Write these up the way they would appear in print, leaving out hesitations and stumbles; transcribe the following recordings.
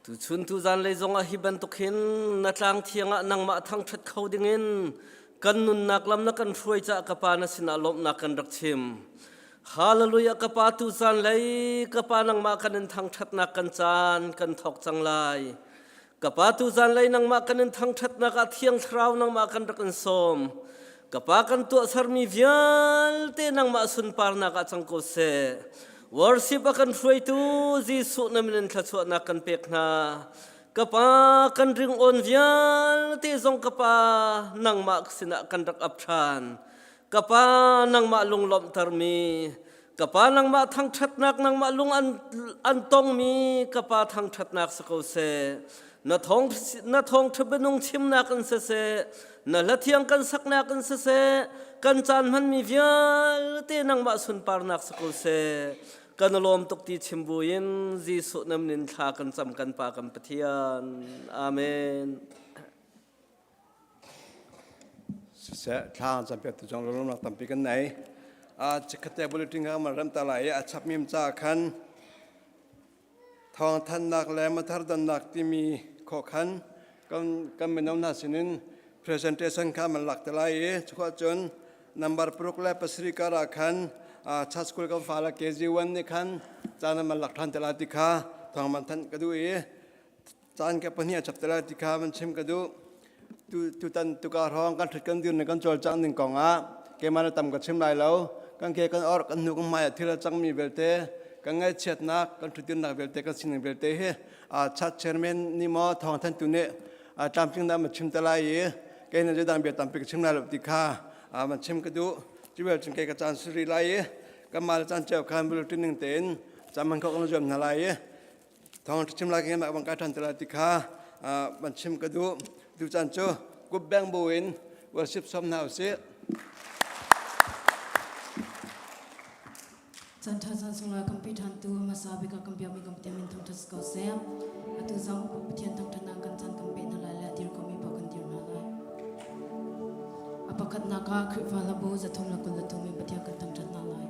Tuchun tuzan lei zongah hi bantuk hin na tlang thiang ah nangmah thangṭhat kho dingin kan nunnak lam na kan hruai caah ka Pa na sinah lawmhnak kan rak chim. Hallelujah ka Pa tuzan lei ka Pa nangmah kan in thangṭhatnak kan caan kan thawk cang lai. Ka Pa tuzan lei nangmah kan in thangṭhatnak ah Thiang Thlarau nangmah kan rak in sawm. Ka Pa kan tuahsermi vialte nangmah sunparnak ah cang ko seh. Worship a kan hruaitu Jesuh na min in thluachuahnak kan pek hna. Ka Pa kan ringawn vialte zong ka Pa nangmah sinah kan rak ap ṭhan. Ka Pa nangmah lunglawmhtermi, ka Pa nangmah thangṭhatnak nangmah lung an tongmi ka Pa thangṭhatnak si ko seh. Na thawng na thawngṭha bianung chimnak in siseh, na hla thiang kan saknak in siseh, kan caan hmanmi vialte nangmah sunparnak si ko seh. Kan lawm tuk ti chim buin Jesuh nam nin thla kan cam kan Pa kan Pathian. Amen. Siseh, thla cam piak tu zong lawmnak tampi kan nei. A chikkhatte bulletin ka man ram ta lai i a chap mim ca khan Thawngthanhnak le mothar donnak timi khawkhan kan mino hna sinin presentation kha man lak te lai i cukhawh cun number 6 le 7 kar ah khan church school kan fale KG1 nih khan caan an man lak ṭhan te lai ti kha thawng man thanh ka duh i caan ke pahnih a chap te lai ti kha man chim ka duh. Tutan tuka hrawng kan ṭhut kan dir ning kan cawlcangh ning kong ah keimah le tam ka chim lai lo. Kan ke kan orh kan hnu kan hmai ah thil a cangmi vialte kan ngaihchiatnak kan ṭhutdirnak vialte kan sining vialte hi chat chairman nih maw thawngthanhtu nih tlamtling dah ma chim te lai i kei na zeidang bia tampi ka chim lai lo ti kha man chim ka duh. Cu vial cun kei ka caan suri lai i kanmah le caan cio khan bulletin ning tein caan man khawh kan zuam hna lai i Thawng chim lai ke mah bang kai than te lai ti kha ban chim ka duh. Tu caan cu kup beng bu in worship som hna usih. Chan tha chan sunglawi kan pi than tu hmasa bik ah kan biakmi kan Pathian min thangthat si ko seh. Atu zong Pathian thangthatnak kan caan kan pe hna lai le a dir komi paoh kan dir hna lai. A pakhatnak ah Khrihfa hlabu 323 in Pathian kan thangthat hna lai.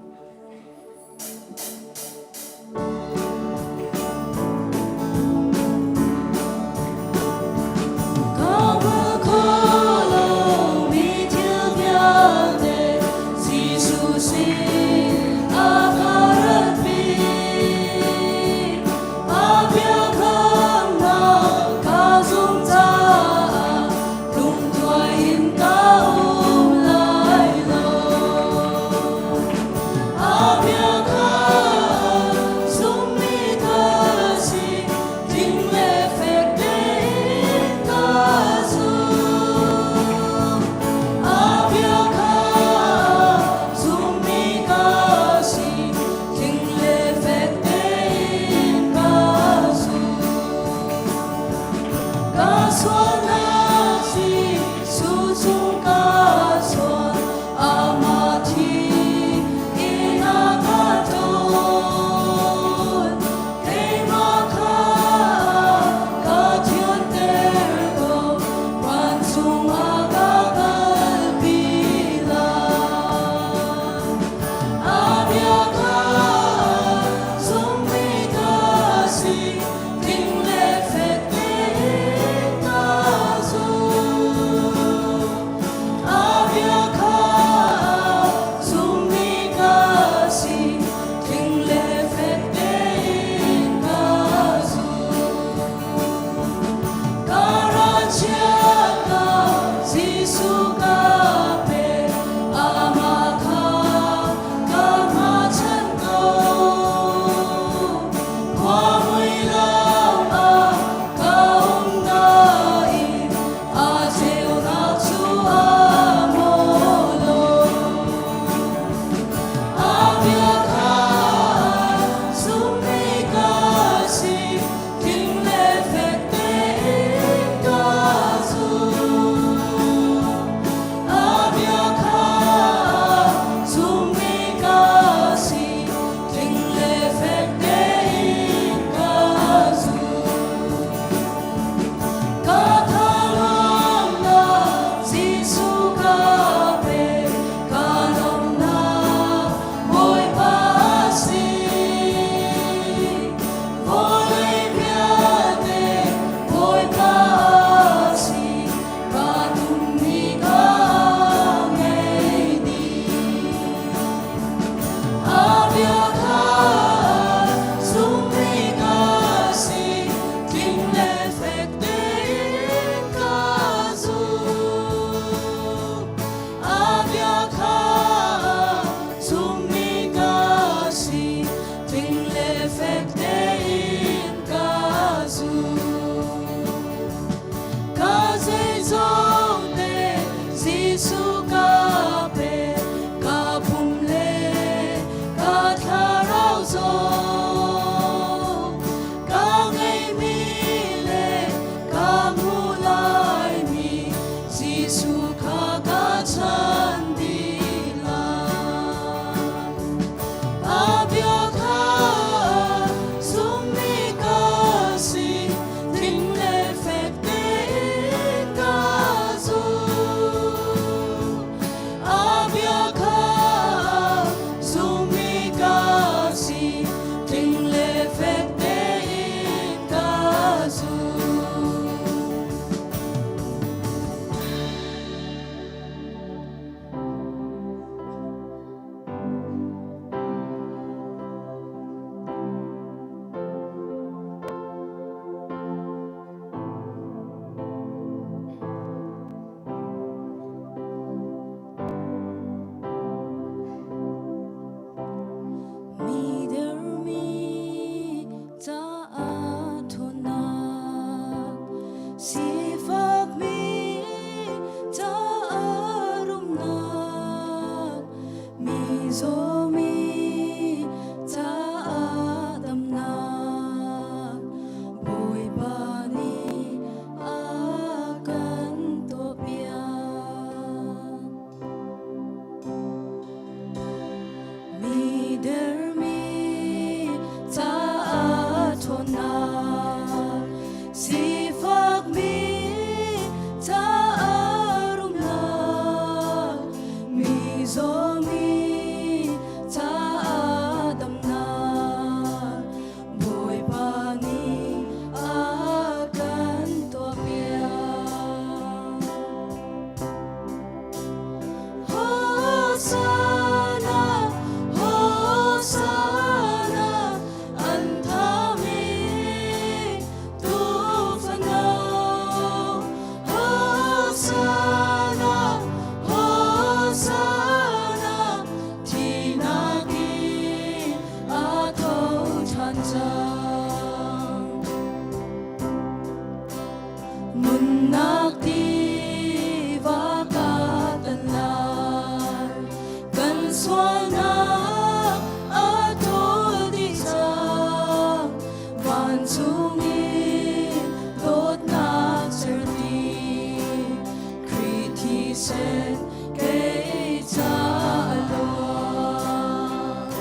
Thisen kei ca a luang.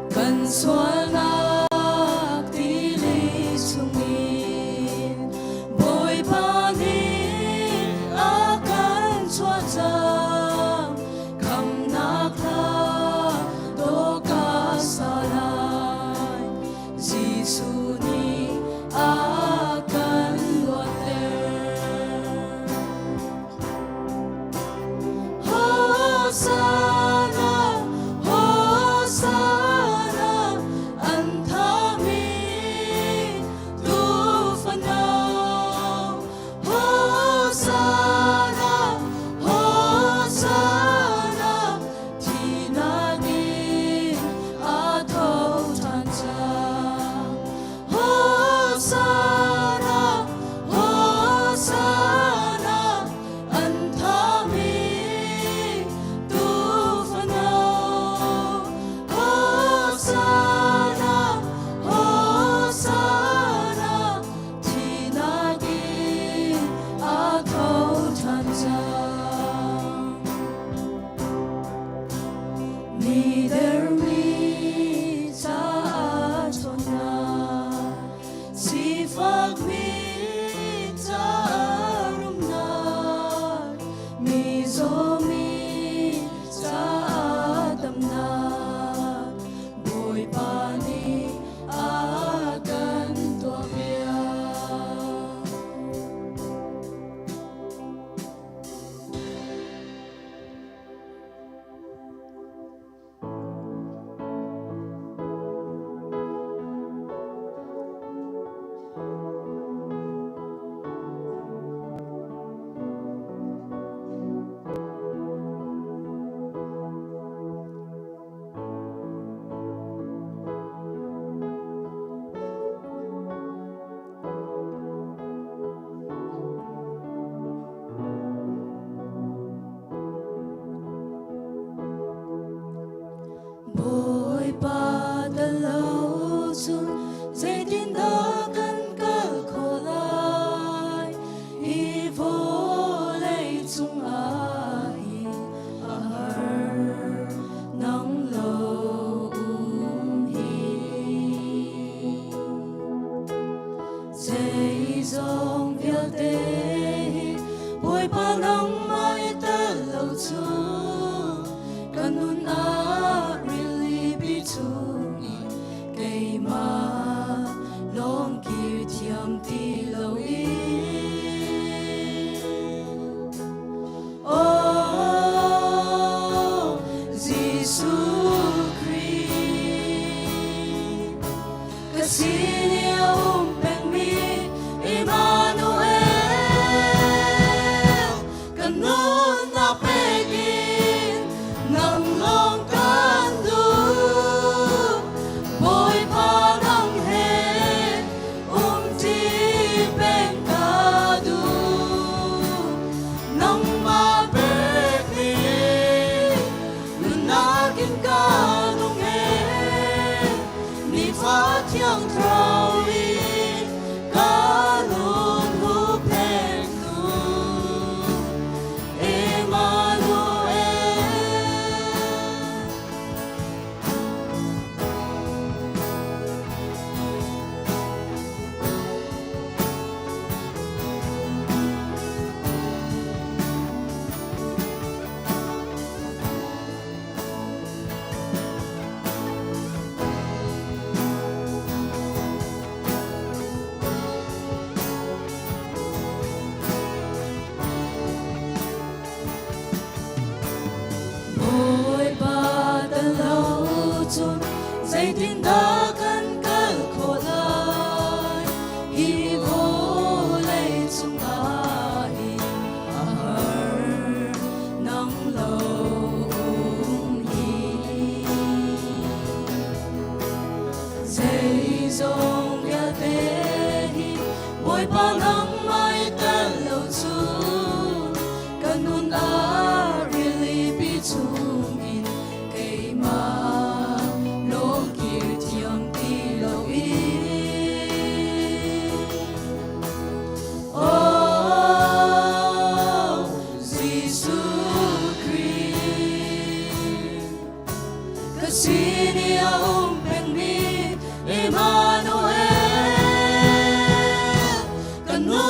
Kan sualnak tili chungin Bawipa nih a kan chuah cang. Khamnak hla dawh ka sa lai. Jesuh nih a kan luatter.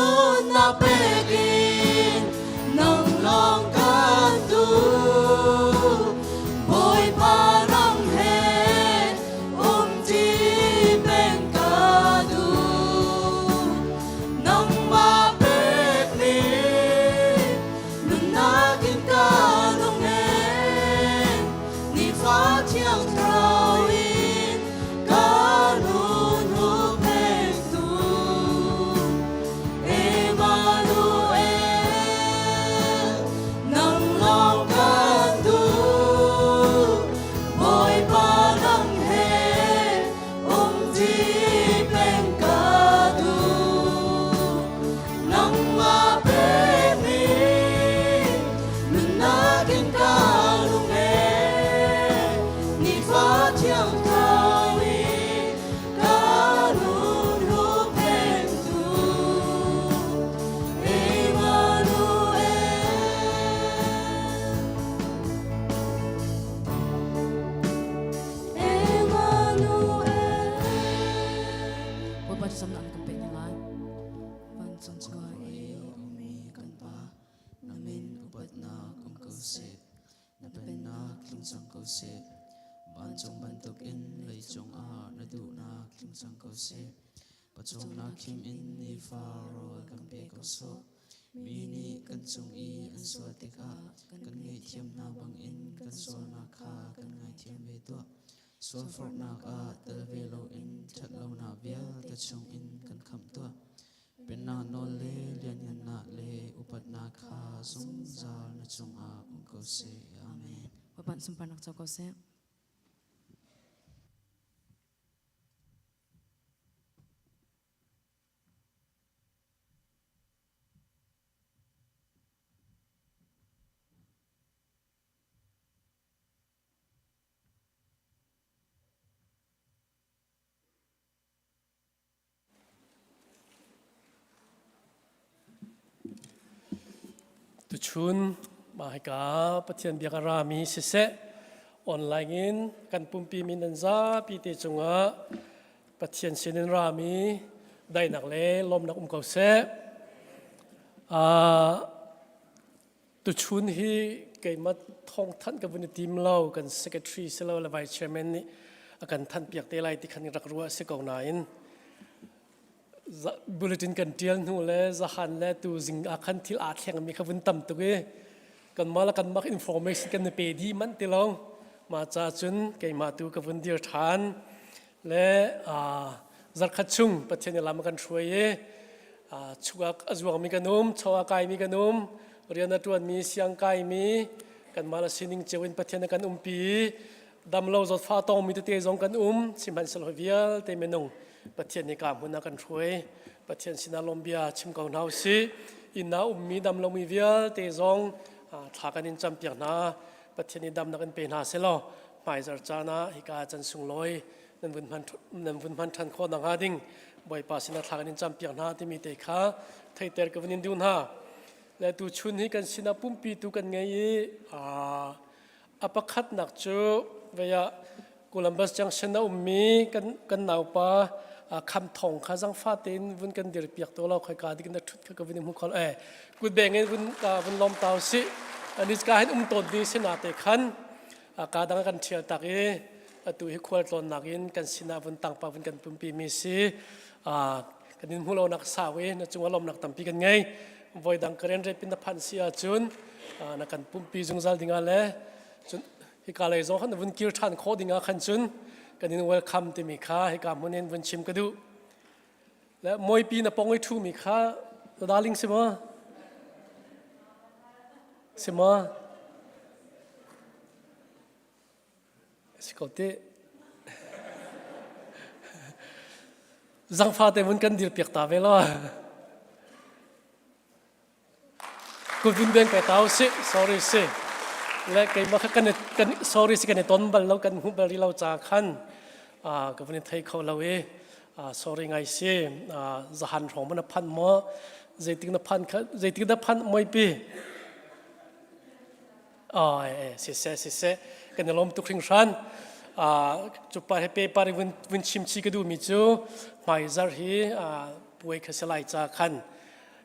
Nunnak pekin nang lawng kan duh. Bawipa nang he umṭi peng ka duh. Nangmah pekmi nunnak in ka nung ee. Nifa thiang thlarau in ka nun huhphenhtu. Emmanuel, nang lawng kan duh. Bawipa nang he umṭi peng ka duh. Nangmah pekmi nunnak in ka lung ee. Nifa thiang thlarau in ka nun huhphenhtu. Emmanuel. Emmanuel. Bawipa thlacamnak an kan pek hna lai. Vancung khua i a ummi kan Pa, na min upatnak um ko seh. Na pennak tling cang ko seh. Vancung bantukin leicung ah na duhnak tling cang ko seh. Pawcawmnak khim in nifa rawl kan pe ko sawh. Mi nih kan cung i an sual tikah kan ngaihthiam hna bangin kan sualnak kha kan ngaithiam ve tuah. Sualforhnak ah tel ve loin ṭhatlonak vialte chungin kan khamh tuah. Pennak nawl le lianngannak le upatnak kha zungzal na cungah um ko seh. Amen. Bawipa sunparnak co ko seh. Tuchun mah hika Pathian biak a rami siseh online in kan pumpi mi nan zapi te cungah Pathian sinin rami daihnak le lawmnak um ko seh. Uh, tuchun hi keimah thawngthanh ka vun i tim lo kan secretary silo le vice chairman nih a kan thanh piak te lai ti khan rak ruah si ko nain bulletin kan tial hnu le zahan le tu zing ah khan thil aa thleng mi kha vun tam tuk i kan mah le kan mak information kan pe dih manh ti lo ma cha cun keimah tu ka vun dir than le zarkhat chung Pathian i lam a kan hruai i chungah a zuangmi kan um chaw a kaimi kan um rian a ṭuanmi siang kaimi kanmah le sining cio in Pathian a kan umpi i damlo zawtfah tongmi tete zong kan um sihmanhsehlaw vialte minung Pathian nih ka hmun a kan hruai Pathian sinah lawmbia chim ko hna usih inn ah ummi damlomi vialte zong thla kan in campiak hna Pathian nih damnak in pe hna selaw hmaizar caan ah hika can sunglawi nan vun hman nan vun hman ṭhan khawh nakhnga ding Bawipa sinah thla kan in campiak hna timi te kha theiter ka vun in duh hna le tu chun hi kan sinah pumpi tu kan ngei i a pakhatnak cu vei ah Columbus Junction a ummi kan kan naupa kham thong kha zangfa tein vun kan dir piak to lo khoi ka dik na thut kha ka vun hmu khol e kut beng in vun vun lom tau si anis ka hin um ton di sina te khan ka dang kan thial tak i atu hi khual tlawnnak in kan sinah vun tangpa vun kan pumpi mi si kan in hmulo nak sau i na cung lomnak tampi kan ngei voi dang karen repin na phan si ahcun na kan pumpi zungzal dingah le cun hika lei zong khan vun kir ṭhan khawh dingah khan cun kan in welcome timi kha hika hmun in vun chim ka duh le moipi na pong i ṭhu mi kha na darling si maw si maw si ko te zangfa te mun kan dir piak ta ve lo Kut beng pe tau si sorry si le keimah kha kan kan sorry si kan i ton bal lo kan hmuh bal rih lo ca khan ka vun i thei kho lo i sorry ngai si zahan hrawng na phan maw zeitik na phan kha zeitik na phan moi pi ai si se si se kan i lawm tuk hringhran cu pa he pe par vun vun chim chi ka duh mi cu hmaizar hi puai kha si lai ca khan.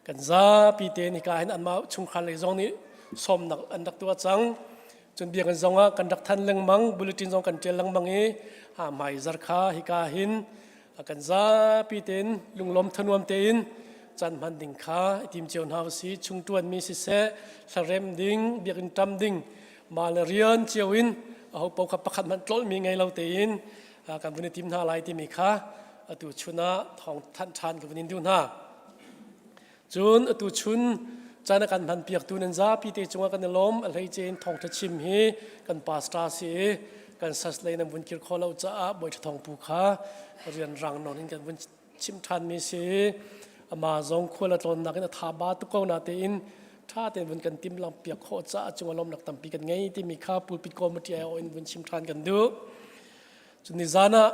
Kan zapi te nika hin anmah chungkhar lei zong nih sawmnak an rak tuah cang. Cun biakinn zong ah kan rak than lengmang, bulletin zong kan ṭial lengmang i hmai zar kha hika hin kan zapi tein lunglawm thanuam tein caan hman ding kha i tim cio hna usih. Chungṭuanmi siseh, hlarem ding, biakinn ṭam ding, mah le rian cio in aho paoh kha pakhat hmanh tlolhmi ngei lo tein kan vun i tim hna lai timi kha atu chun ah thawng thanh ṭhan ka vun in duh hna. Cun atu chun caan a kan hmanpiaktu nan zapi te cungah kan i lawm. A hleice in thawngṭha chim hi kan pastor si i kan sas lei nan vun kir khawh lo caah Bawi Ṭha Thawng Pu kha rian rang nawn in kan vun chim ṭhanmi si. Amah zong khual a tlawnnak in a tha ba tuk ko natein ṭha tein vun kan timhlamh piak khawh caah cungah lawmnak tampi kan ngei timi kha pulpit committee aiawh in vun chim ṭhan kan duh. Cun nizan ah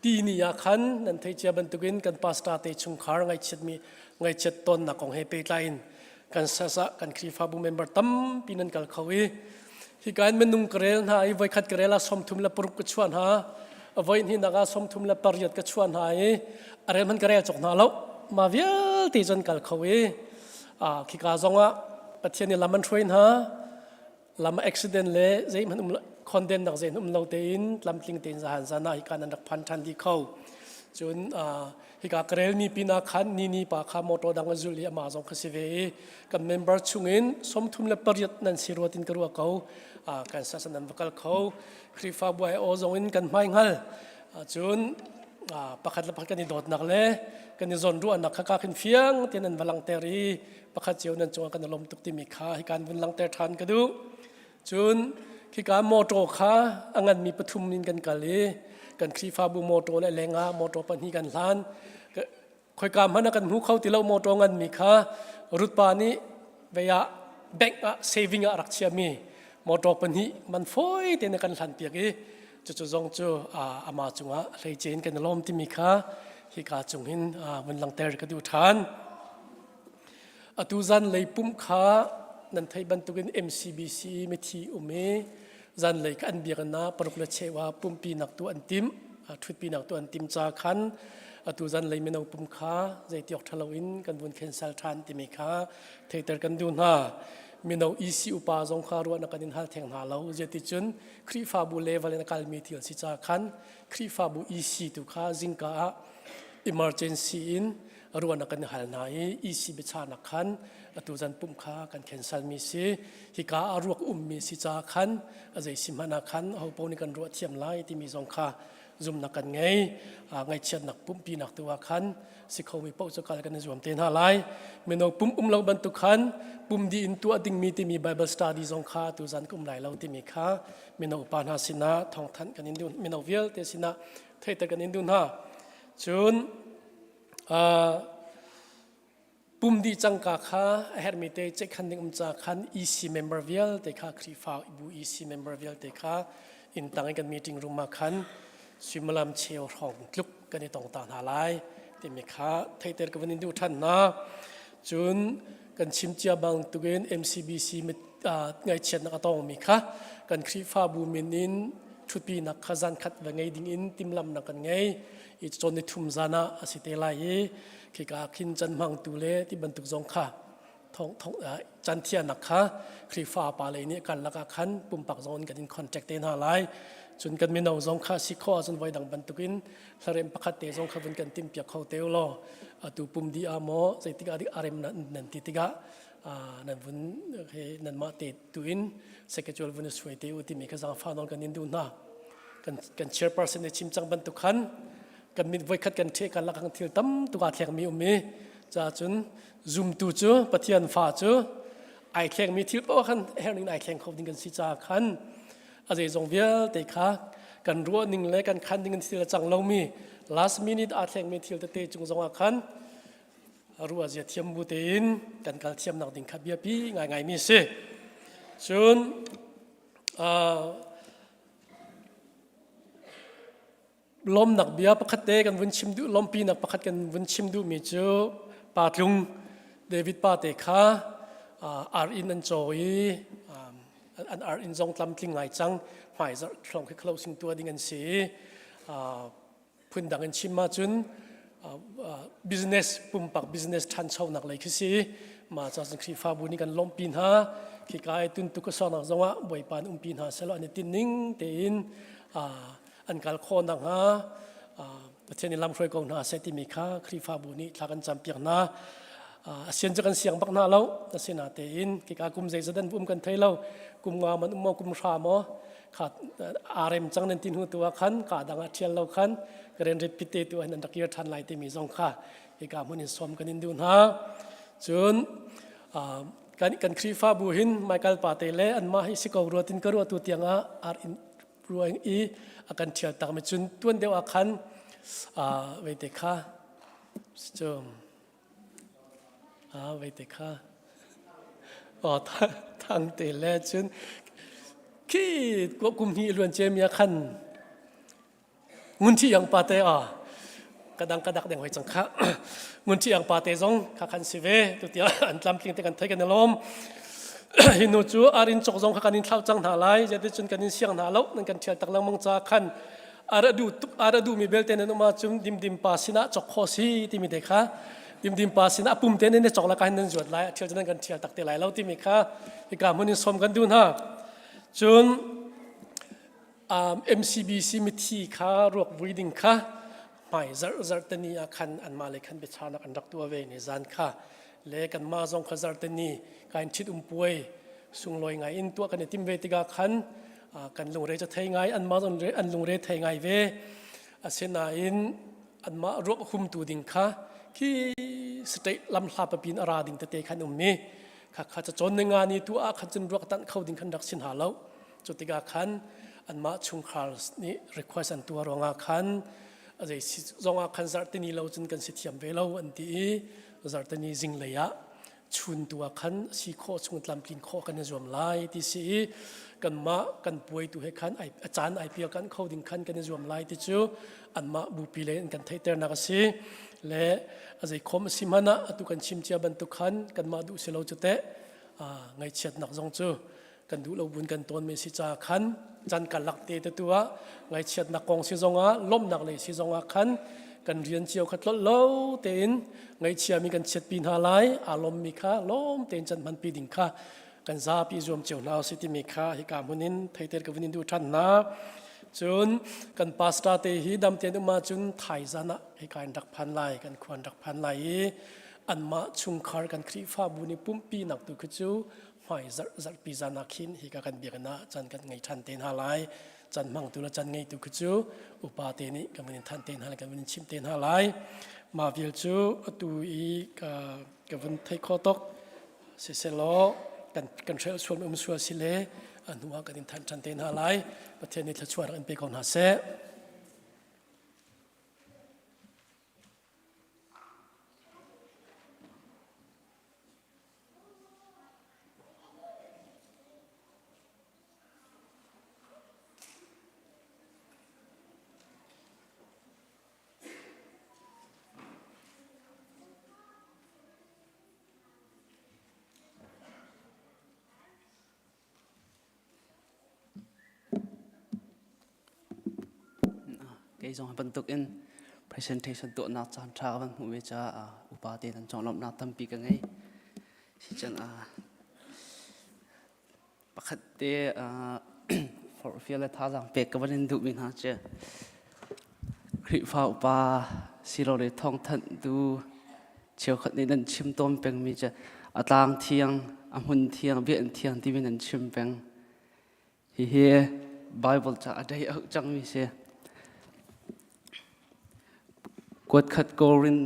Ti ni ah khan nan theih cia bantukin kan pastor te chungkhar ngaihchiatmi ngaihchiat tawnnak kong he pehtlai in kan sas ah kan Khrihfabu member tampi nan kal kho i hika in minung ka rel hna i voikhat ka rel ah 36 ka chuah hna a voi hnihnak ah 38 ka chuah hna i a rel hman ka rel cawk hna lo ma vialte cun kal kho i khika zong ah Pathian nih lam an hruai hna Lam accident le zeihmanh um khondennak zeihmanh um lo tein tlamtling tein zahan zan ah hika nan rak phan ṭhan dih kho. Cun hika ka relmi pinah khan nini pa kha motor dang a zulh i amah zong kha si ve i kan member chungin 38 nan si rua tin ka ruah ko. Kan sa nan va kal kho. Khrihfabu ai aw zong in kan hmai hngal. Cun pakhat le pakhat kan i dawtnak le kan i zawnruahnak kha ka khin fiang tein nan va langhter i pakhat cio nan cungah kan i lawm tuk timi kha hikan vun langhter ṭhan ka duh. Cun khika motor kha a nganmi pathum in kan kal i kan Khrihfabu motor le lengah motor pahnih kan hlan. Khoika hmanh ah kan hmu kho ti lo motor nganmi kha Rutpa nih vei ah bank ah saving ah rak chiami motor pahnih man fawi tein a kan hlan piak i cucu zong cu ama cungah hleice in kan i lawm timi kha hika cung hin vun langhter ka duh ṭhan. Atu zanlei pumh kha nan theih bantukin MCBC i mithi um i zanlei kha an biakinn ah paruk le cheu ah pumhpinak tu an timh, ṭhutpinak tu an timh ca khan atu zanlei mino pum kha zeitiawk ṭha loin kan vun cancel ṭhan timi kha theihter kan duh hna. Mino EC upa zong kha ruahnak kan in hal theng hna lo. Zeticun Khrihfabu level in a kalmi thil si ca khan Khrihfabu EC tu kha zingka ah emergency in ruahnak kan hal hna i EC biachahnak khan atu zan pumh kha kan cancel mi si hika a ruak ummi si ca khan a zei si hmanh ah khan ho paoh nih kan ruah thiam lai timi zong kha zumnak kan ngei ngaihchiatnak pumhpinak tu ah khan si khomi paoh cu kal kan i zuam te hna lai mino pum um lo bantuk khan pum di in tuah dingmi timi Bible study zong kha tu zan ka um lai lo timi kha mino upa hna sinah thawngthanh kan in duh mino vialte sinah theihter kan in duh hna cun Pum dih cangka kha a herhmi te ceihkhan ding um ca khan EC member vialte kha Khrihfa bu EC member vialte kha inn tang i kan meeting room ah khan suimilam cheu hrawng tluk kan i tong ta hna lai timi kha theihter ka vun in duh ṭhan hna. Cun kan chim cia bang tukin MCBC ngaihchiatnak a tongmi kha kan Khrihfabu min in ṭhutpinak kha zan khat va ngei ding in timhlamhnak kan ngei. I cawn ni thum zan ah a si te lai i khika khin can hmangtu le ti bantuk zong kha thong thong can thianak kha Khrihfa pa lei nih kan lakah khan pumpak zong in kan in contact te hna lai cun kan mino zong kha si kho ahcun voi dang bantukin hlarem pakhat te zong kha vun kan tim piak kho te law atu pum di ah maw zeitik ah dik arem nan ti tikah nan vun nan mah te tu in schedule vun suai te u timi kha zaangfah nawl kan in duh hna kan kan chairperson nih chim cang bantuk khan kan mit voikhat kan ṭheh kan lakang thil tam tuk aa thlengmi um i ca cun zumtu cu Pathian fa cu ai thlengmi thil paoh khan herning ai thleng kho ding kan si ca khan a zeizong vialte kha kan ruah ning le kan khan ding thil a cang lomi last minute aa thlengmi thil tete cung zong ah khan ruah zia thiam bu tein kan kal thiamnak ding kha biapi ngaingai mi si cun Lawmnak bia pakhat te kan vun chim duh lawmpinak pakhat kan vun chim duhmi cu Pa Tlung David pa te kha ar inn an caw i an ar inn zong tlamtling ngai cang hmai zarh thlong khi closing tuah ding an si i phundang in chim ahcun. Business pumpak business ṭhanchonak lei khi si. Ma ca cun Khrihfabu nih kan lawmhpi hna. Khika i tuntuk a suaknak zongah Bawipa nih umpi hna sehlaw an i tinh ning tein an kal khawh nakhnga Pathian nih lamhruai ko hna seh timi kha Khrihfabu nih thla kan campiak hna. A sian cu kan siang bak hna lo. Asinain kika kum zeizat an um kan thei lo. Kum nga man um maw kum hra maw kha arem cang nan ti hnu tu ah khan ka dang ah ṭhial lo khan karen rit te tu an rak kir ṭhan lai timi zong kha hika hmun in sawm kan in duh hna. Cun kan kan Khrihfabu hin Michael pa te le anmah hi si ko rua tin ka ruah tu tiangah ar in ruang i a kan ṭhial takmi cun tuan deuh ah khan veite kha cu veite kha thang te le cun khi kum hnih luan ciami ah khan Ngun Thi Iang pate a kadang kadak deng hoi cang kha Ngun Thi Iang pate zong kha khan si ve tu tiah an tlamtling te kan thei kan i lawm hi nu cu arin chok zong kha kan in thlau cang hna lai zeti cun kan in siang hna lo nan kan thial tak lengmang ca khan ara du tuk ara du mi belte nan uma cum dimdim pa sinah chok kho si timi te kha dimdim pa sinah pum te nan chok la ka hin nan zuat lai thial nan kan thial tak te lai lo timi kha hika hmun in som kan du hna cun MCBC mithi kha ruak vui ding kha hmai zarh zarh tani ah khan anmah le khan biacharnak an rak tuah ve ni zan kha le kanmah zong kha zarh tani kain ṭhit um puai sunglawi ngai in tuah kan i tim ve tikah khan kan lungre cu thei ngai anmah zong an lungre thei ngai ve asinain anmah ruak humtu ding kha khi state lam hla papin a ra ding tete khan um mi kha kha ca cawn ninga ni tu ah khan cun ruak tanh kho ding khan rak sin ha lo Cu tikah khan anmah chungkhar nih request an tuah ruangah khan zei si zongah khan zarhtini lo cun kan si thiam ve lo an ti i zarhtini zinglei ah chun tu ah khan si khawh chung tlamtlin khawh kan i zuam lai ti si i kanmah kan puai tu he khan a caan ai pial kan kho ding khan kan i zuam lai ti cu anmah bupi le in kan theihternak a si le a zei khom a si hmanh ah atu kan chim cia bantuk khan kanmah duh si lo cu teh ngaihchiatnak zong cu kan duh lo bun kan tawn mi si ca khan can karlak te te tu ah ngaihchiatnak kong si zongah lawmhnak lei si zongah khan kan rian cio kha tlolh lo tein ngaihchia mi kan chiatpi hna lai aa lawmmi kha lawm tein can hmanpi ding kha kan zapi zuam cio hna si timi kha hika hmun in theiter ka vun in duh ṭhan hna cun kan pastor te hi dam tein um ahcun thaizan ah hika in rak phan lai kan khuan rak phan lai i anmah chungkhar kan Khrihfabu nih pumpi nak tu khi cu hmai zarh zarhpi zan ah khin hika kan biakinn ah caan kan ngei ṭhan te hna lai caan hmangtu le caan ngeitu khi cu upa te nih kan vun in thanh te hna lai kan vun in chimh te hna lai mah vial cu atu i ka ka vun theih khawh tuk siselaw kan kan hrelh sual um sual si le a hnu ah kan in thanh ṭhan te hna lai Pathian nih thluachuah rak in pe ko hna seh. Kei zong bantuk in presentation tuahnak caan ṭha ka van hmuh ve caah upa te nan conglawmhnak tampi ka ngei. Sicun pakhat te forhfial le thazaang pek ka van in duhmi hna cu Khrihfa upa silole thawngthanhtu cheukhat nih nan chim tawn pengmi cu a tlang thiang, a hmun thiang, biakinn thiang timi nan chim peng. Hihi Baibal ca a dei auh cangmi si. Kuatkhat Korin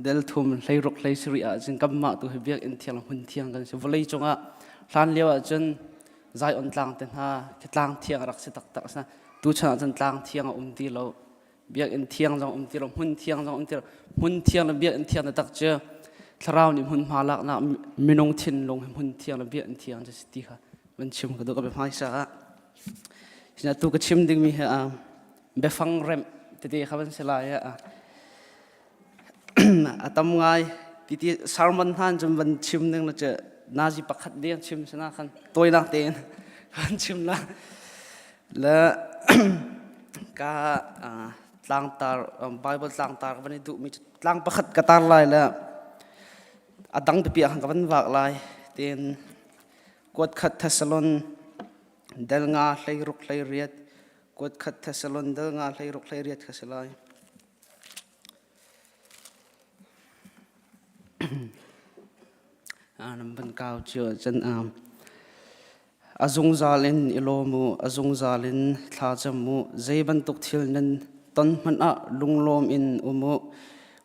del thum hleiruk hlei sarih ah cun kanmah tu hi biakinn thiang le hmun thiang kan si. Vawlei cungah hlan lio ah cun Zion tlang te hna khi tlang thiang a rak si taktak. Tuchan ah cun tlang thiang a um ti lo. Biakinn thiang zong um ti lo, hmun thiang zong um ti lo. Hmun thiang le biakinn thiang taktak cu thlarau nih hmunhma laknak minung thinlung hi hmun thiang le biakinn thiang cu si ti kha van chim ka duh ka bia hmaisa ah. Sina tu ka chim dingmi hi biafang remh tete kha van si lai ah a tam ngai titi sermon hna cun van chim ding na cu nazi pakhat deng chim sina khan tawinak tein kan chim la le ka. Tlangtar Bible tlangtar ka van i duhmi cu tlang pakhat ka tar lai le a dang pipi ah khan ka van vak lai tiin kuat khat Thessalon del nga 16 18 kuat khat Thessalon del nga 16 18 kha si lai. Nan van kau cio ahcun a zungzal in i lawm u, a zungzal in thla cam u. Zei bantuk thil nan ton hmanh ah lunglawm in um u.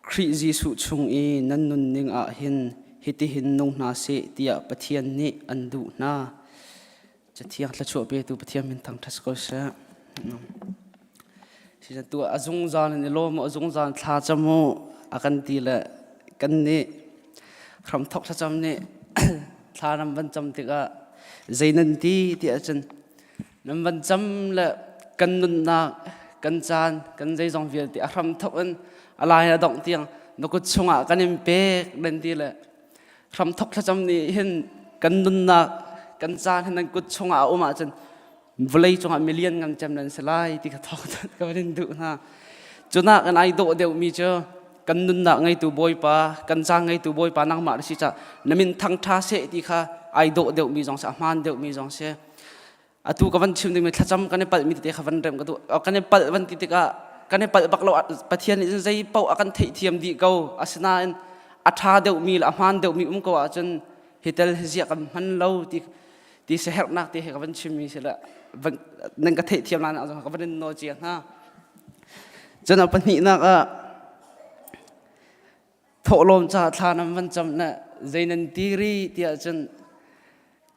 Khrih Jesuh chung i nan nunning ah hin hitihin nung hna seh tiah Pathian nih an duh hna. Cathiang thluachuah petu Pathian min thangṭhat ko seh. Tu a zungzal in i lawm u, a zungzal thla cam u a kan ti le kan nih hramthok thlacam nih thla nan van cam tikah zei nan ti ti ahcun nan van cam le kan nunnak kan caan kan zeizong vialte a hramthok in a lai a dongh tiang na kut chungah kan in pek nan ti le hramthok thlacam nih hin kan nunnak kan caan hin nan kut chungah a um ahcun vawlei cungah million ngan cem nan si lai ti ka thawk ka van in duh hna cunak kan ai dawh deuhmi cu kan nunnak ngeitu bawipa kan caan ngeitu bawipa nangmah na si ca na min thang ṭha seh ti kha ai dawh deuhmi zong si a hmaan deuhmi zong si atu ka van chim dingmi thlacam kan i palhmi tete kha van rem ka duh kan i palh van ti tikah kan i palh bak lo Pathian nih zei paoh a kan theihthiam dih ko asinain a ṭha deuhmi le a hmaan deuhmi um ko ahcun hi tel hi ziah kan hman lo ti ti siaherhnak ti he ka van chimmi si le nan ka theihthiam lai nak ka van in nawl cia hna cun a pahnihnak ah thawhlawm ca thla nan van cam na zei nan ti ri tiah cun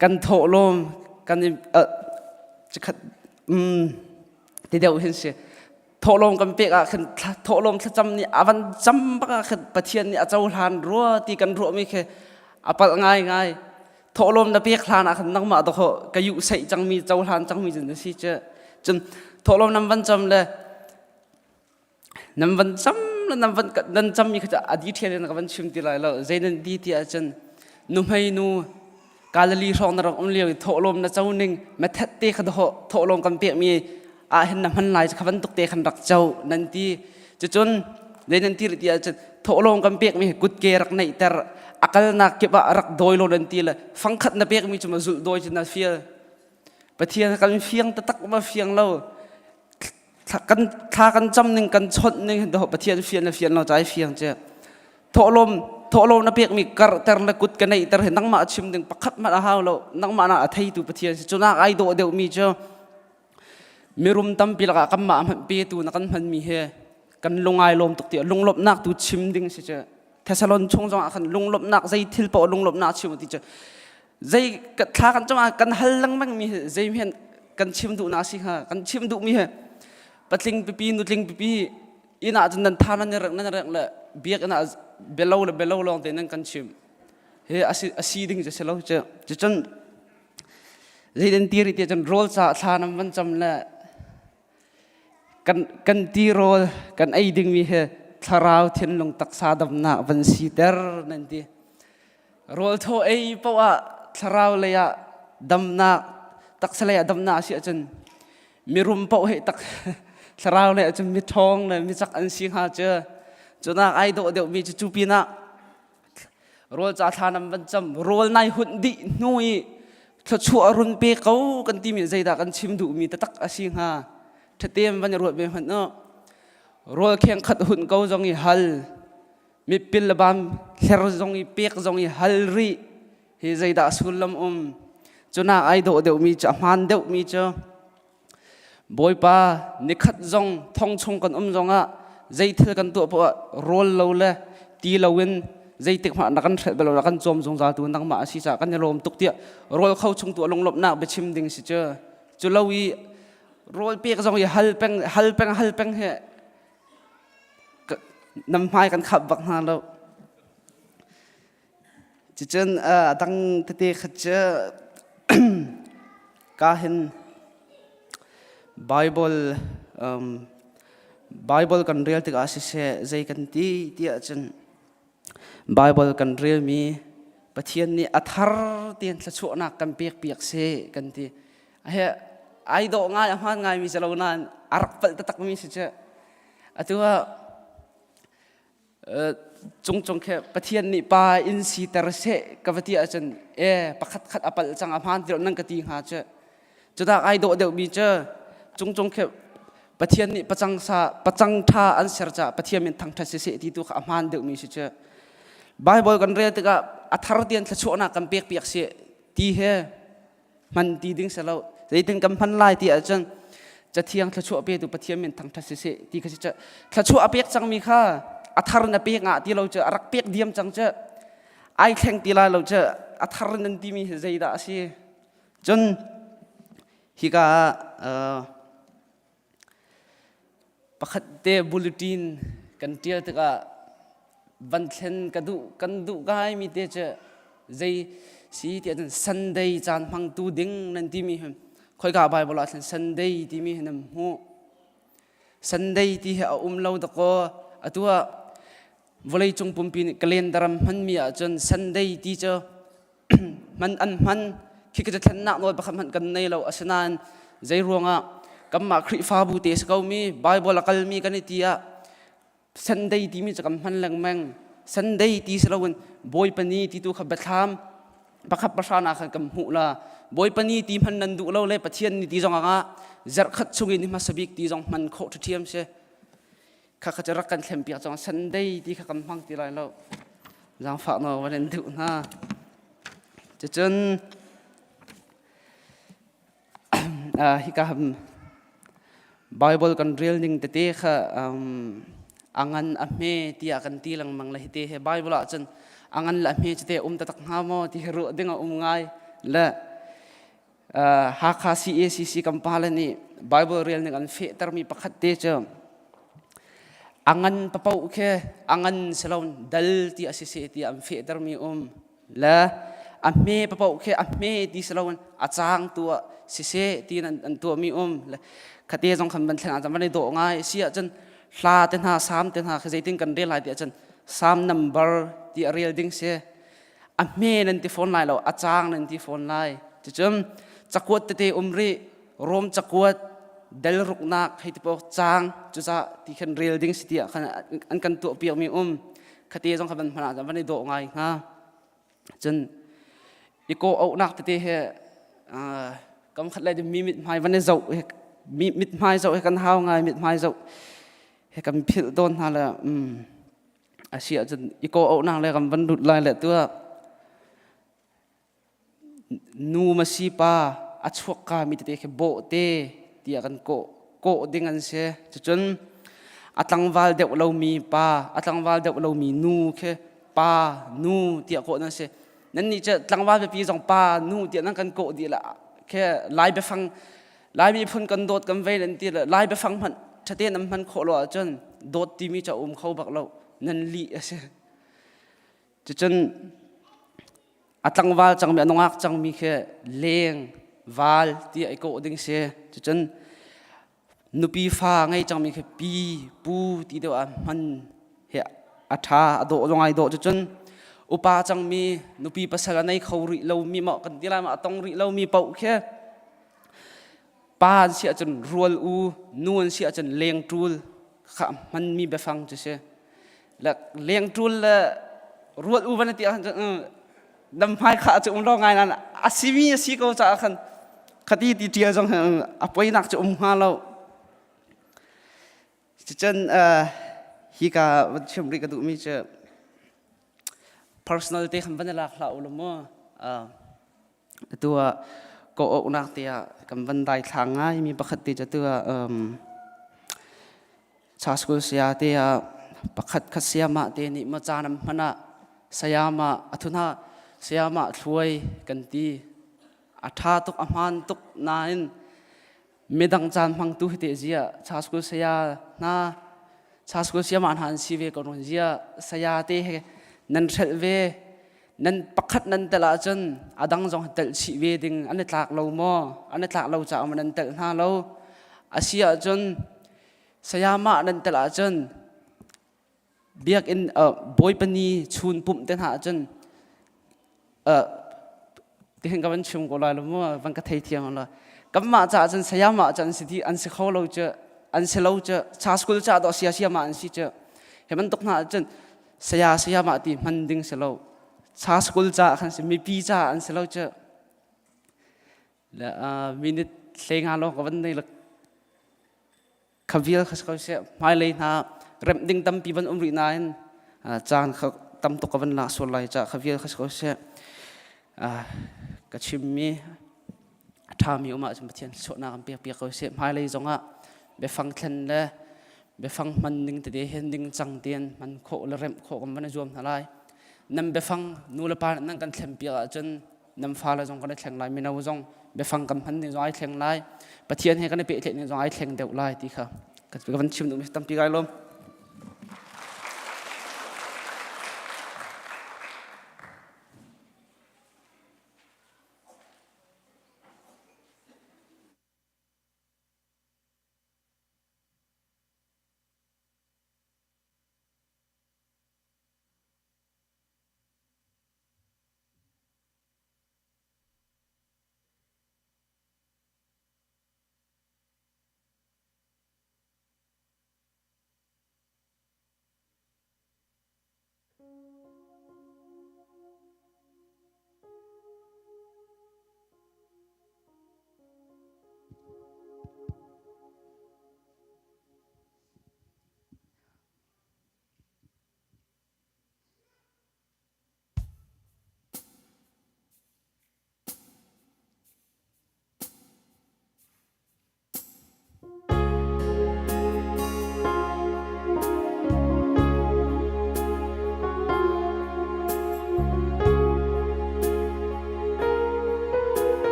kan thawhlawm kan i cikhat ti deuh hin si thawhlawm kan pek ah khin thawhlawm thlacam nih a van cam bak ah khin Pathian nih a cohlan rua ti kan ruahmi khi a palh ngai ngai thawhlawm na pek hlan ah khan nangmah dawh ka yuh seih cangmi cohlan cangmi cun na si cu cun thawhlawm nan van cam le nan van cam le nan van nan cammi kha a detail in ka van chim ti lai lo zei nan di ti ahcun nuhmei nu Galilee hrawng na rak um lio i thawhlawm na co ning methet te kha dawh thawhlawm kan pekmi ah hin na hman lai kha bantuk te khan rak co nan ti cucun zei nan ti rih ti ahcun thawhlawm kan pekmi kutke rak neihter a kalnak kip ah rak dawi lo nan ti le fangkhat na pekmi cu ma zulh dawi cu na fial Pathian kan fiang taktak ma fiang lo kan thla kan cam ning kan chawnh ning hin Pathian fian le fian lo cai fiang che thawhlawm thawhlawm na pekmi karhter le kut ka neihter hi nangmah chim ding pakhat hmanh a hau lo nangmah na a theitu Pathian si cunak ai dawh deuhmi cu mirum tampi lakah kanmah hmanh petu na kan hmanmi he kan lungai lawm tuk tiah lunglawmhnak tu chim ding si cu Thessalon chung zongah khan lunglawmhnak zei thil paoh lunglawmhnak chim ti cu zei thla kan cam ah kan hal lengmang mi zei hen kan chim duhnak si hnga kan chim duhmi he patling pipi nutling pipi inn ah cun nan tha nan reng nan reng le biakinn ah belo le belo lawng te nan kan chim he asi asi ding cu si lo cu cucun zeitin ti ri ti cun rawl ca thla nan van cam le kan kan ti rawl kan ei dingmi he thlarau thinlung taksa damnak van siter nan ti Rawl thaw ei paoh ah thlarau lei ah damnak taksa lei ah damnak a si ahcun mirum paoh he tak thlarau lei ahcun miṭhawng le micak an si hnga cu cunak ai dawh deuhmi cu cu pinah rawl ca thla nam van cam rawl nai hunh dih hnu i thluachuah run pe ko kan timi zeidah kan chim duhmi taktak a si hnga ṭhatem van i ruat ve hmanh u rawl kheng khat hunh ko zong i hal mipil le bam hler zong i pek zong i hal rih hi zeidah sullam um cunak ai dawh deuhmi cu a hmaan deuhmi cu Bawipa nikhat zong thong chung kan um zongah zei thil kan tuah poah rawl lo le ti loin zeitik hmah na kan hrelh bal lo na kan cawm zungzal tu nangmah a si caah kan i lawm tuk tiah rawl kho chung tu lunglawmhnak biachim ding si cu cu lo i rawl pek zong i hal peng hal peng hal peng he Nam hmai kan khap bak hna lo. Cucun a dang tete khat cu ka hin Bible um, Bible kan rel tikah siseh zei kan ti tiah cun Bible kan relmi Pathian nih a thar tein thluachuahnak kan pek piak seh kan ti. He ai dawh ngai a hmaan ngaimi si lo nain a rak palh taktakmi si cu. Atu ah cungcung khi Pathian nih pa in siter seh ka va ti ahcun e pakhat khat a palh cang a hmaan ti nan ka ti hnga cu. Cutak ai dawh deuhmi cu cungcung khi Pathian nih pacang sa pacang ṭha an ser caah Pathian min thangṭhat siseh ti tu kha a hmaan deuhmi si cu. Bible kan rel tikah a thar tian thluachuahnak kan pek piak seh ti he hman ti ding si lo. Zeitin kan hman lai ti ahcun cathiang thluachuah petu Pathian min thangṭhat siseh ti kha si cu. Thluachuah a pek cangmi kha a thar in a pek ngah ti lo cu a rak pek diam cang cu. Ai thleng ti lai lo cu a thar in an timi hi zeidah a si? Cun hika ah pakhat te bulletin kan ṭial tikah van thlen ka duh kan duh ngaimi te cu zei si tiah cun Sunday caan hmangtu ding nan timi hi khoika Bible ah khan Sunday timi hi nan hmuh. Sunday ti hi a um lo dakaw atu ah vawleicung pumpi nih calendar an hmanmi ahcun Sunday ti cu hman an hman khi ka thlennak nawl pakhat hmanh kan nei lo asinain zei ruangah kanmah Khrihfabu te si komi Bible a kalmi kan i ti ah Sunday timi cu kan hman lengmang Sunday ti si loin Bawipa ni ti tu kha biathlam pakhat pahra na khan kan hmuh la Bawipa ni ti hman nan duh lo le Pathian ni ti zong ah zarhkhat chung in hmasa bik ti zong hman khawh ṭhiam si kha kha cu rak kan thlen piak cang Sunday ti kha kan hmang ti lai lo zaangfah nawl van in duh hna cucun hika Bible kan rel ning tete kha a ngan a hme tiah kan ti lengmang le hite he Bible ah cun a ngan le a hme cite um taktak hnga maw ti hi ruah ding a um ngai le Hakha CACC kan pale nih Bible rel ning an fehtermi pakhat te cu a ngan papoh khi a ngan si lo dal ti a si seh ti an fehtermi um le a hme papoh khi a hme ti si lo a caang tu ah siseh ti an, an tuahmi um le khate zong khan van thlen ah van i dawh ngai si ahcun hla te hna sam te hna khi zeitin kan rel lai ti ahcun sam number ti a rel ding si a hme nan ti fawn lai lo a caang nan ti fawn lai cucun cakuat tete um rih Rom cakuat del ruknak hei ti paoh caang cucah ti khan rel ding si tiah khan an kan tuah piak mi um khate zong kha van hman ah van i dawh ngai hnga cun i kaw auhnak tete he kam khat lai mi mit hmai van i zoh mi mit hmai zoh he kan hau ngai mit hmai zoh he kan philh tawn hna le a si ahcun i kaw auhnak le kan van lut lai le tuah nu ma si pa a chuakka mi tete khi bawhte tiah kan kawh kawh ding an si cucun a tlangval deuh lomi pa a tlangval deuh lomi nu khi pa nu tiah kawh nan si nan nih cu tlangval pipi zong pa nu tiah nan kan kawh dih la khi lai biafang Lai miphun kan dawt kan vei nan ti le Lai biafang hmanh ṭhate nan hman khawh lo ahcun dawt timi cu a um kho bak lo nan lih a si. Cucun a tlangval cangmi a nungak cangmi khi leng val ti ai kawh ding si. Cucun nupi fa ngei cangmi khi pi pu ti deuh ah hman hi a ṭha a dawh zong ai dawh cucun upa cangmi nupi pasal a nei kho rih lomi maw kan ti lai ma a tong rih lomi paoh khi Pa an si ahcun rual u, nu an si ahcun lengṭul kha hmanmi biafang cu si. Le lengṭul le rual u van ti ahcun dam hmai kha cu um lo ngai nan a simi a si ko caah khan khati ti ṭial zong a poinak cu um hnga lo. Cucun hika van chim rih ka duhmi cu personal te khan van i lak hlah u law mu. Atu ah kawhauhnak te ah kan van daithlang ngaimi pakhat te cu atu ah um, cha school saya te ah pakhat khat sayamah te nih ma caan an hman ah sayamah a thun ah sayamah thluai kan ti a ṭha tuk a hmaan tuk nain midang caan hmangtu hi te zia cha school saya hna cha school sayama hna an si ve ko run zia saya te he nan hrelh ve nan pakhat nan tel ahcun a dang zong telh chih ve ding an i tlak lo maw an i tlak lo caah nan telh hna lo a si ahcun sayamah nan tel ahcun biakinn Bawipa ni chun pumh te hna ahcun tihin ka van chim ko lai lo mu van ka thei thiam lo kanmah caah cun sayamah cu an si an si kho lo cu. An si lo cu cha school ca dawh sia sia ma an si cu. Hi bantuk hna ahcun saya saya mah ti hman ding si lo. Cha school ca khan si mipi ca an si lo cu. Le minute hlei nga lawng ka van nei kha vial kha si ko seh hmailei hna remh ding tampi van um rih nain caan kha tam tuk ka van lak sual lai ca kha vial kha si ko seh ka chimmi a ṭhami um ahcun Pathian suahnak an pek piak ko seh hmailei zongah biafang thlen le biafang hman ning tete hen ding cang tein hman khawh le remh khawh kan van i zuam hna lai nan biafang nu le pa nan kan thlen piak ahcun nan fale zong kan i thleng lai mino zong biafang kan hman ning zong ai thleng lai Pathian he kan i pehtlaih ning zong ai thleng deuh lai ti kha ka van chim duhmi tampi kai lawm.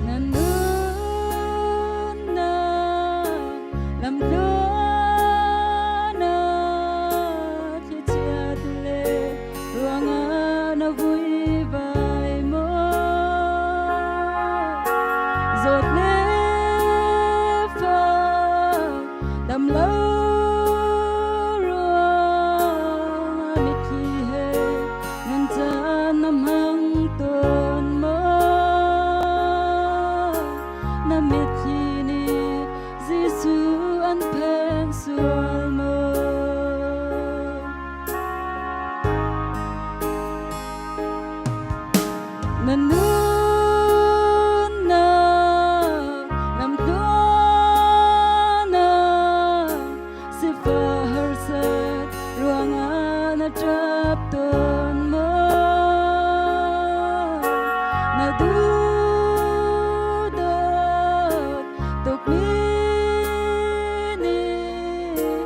Na nunnak lamtluan ah thlichia le ruangah na vuivai maw? Zawt le fak dam lo ruangah mitthli he nan caan na hmang tawn maw? Na mitthli nih Jesuh an phen sual maw? Na nunnak lamtluan ah sifah harsat ruangah na ṭap tawn maw? Na duhdawt tukmi nih.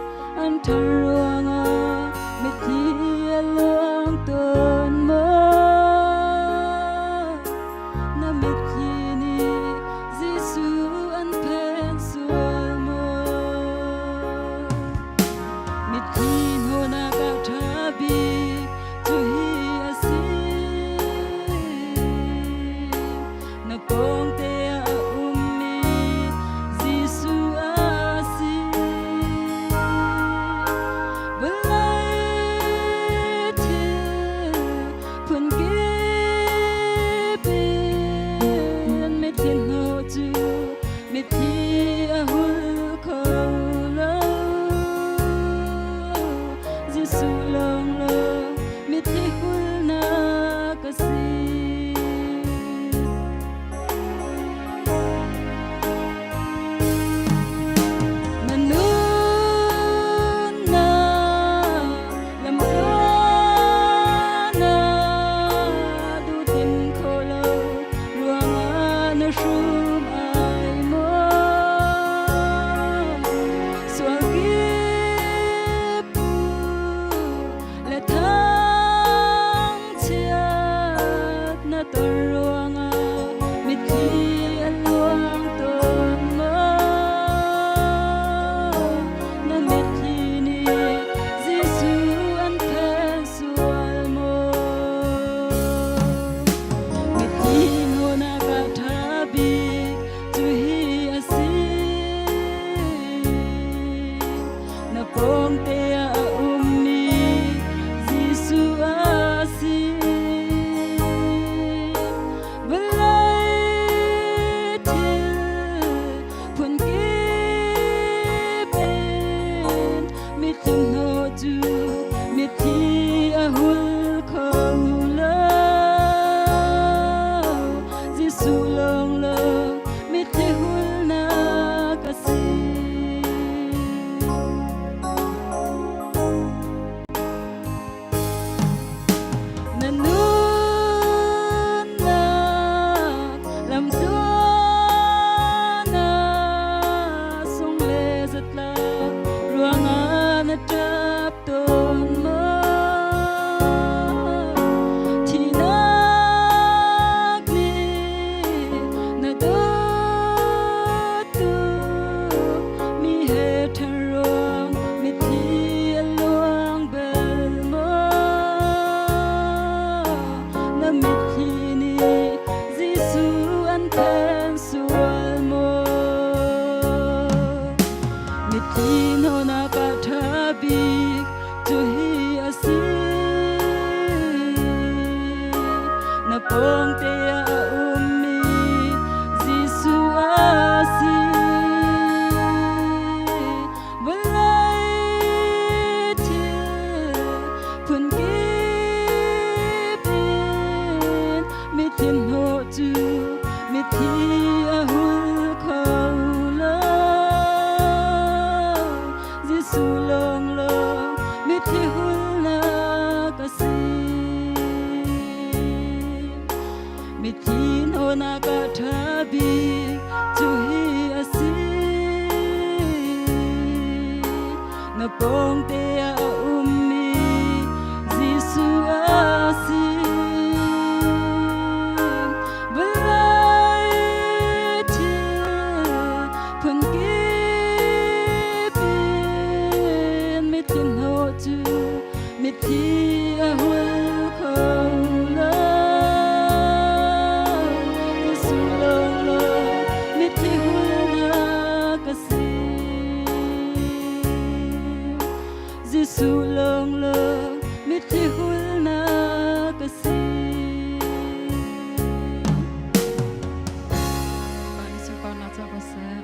Thla cam ko seh.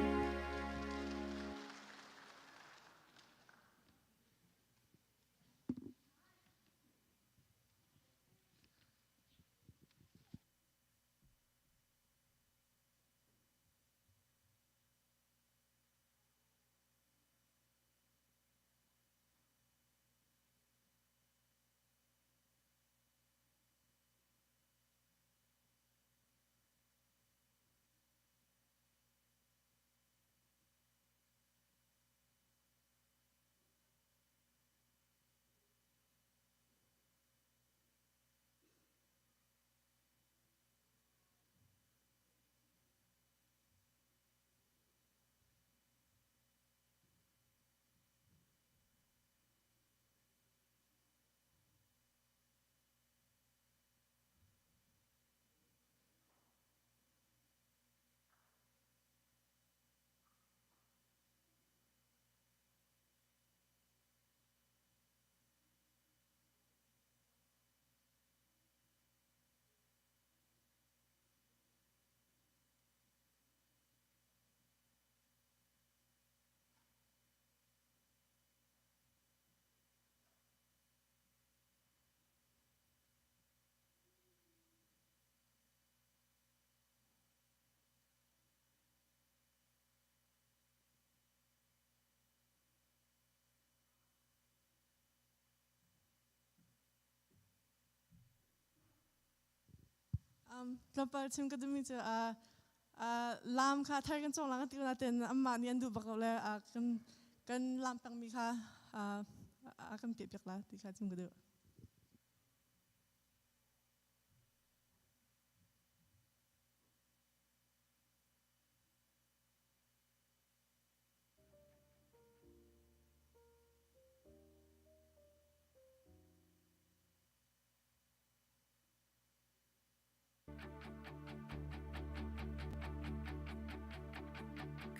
Tlawmpal chim ka duhmi cu laam kha thar kan cawng lang ti ko nain anmah nih an duh bak lo le kan kan laam pengmi kha a kan piahpiak la ti kha chim ka duh.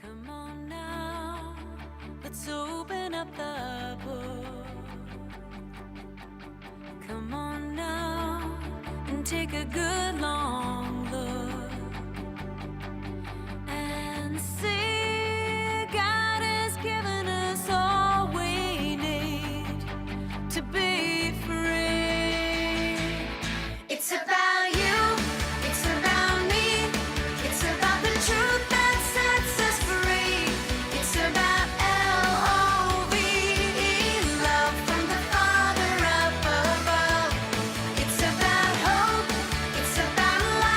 Come on now, let's open up the book. Come on now and take a good long look and see God has given us all we need to be free. It's about you, it's about me, it's about the truth that sets us free. It's about L O V E, love from the Father up above. It's about hope, it's about life.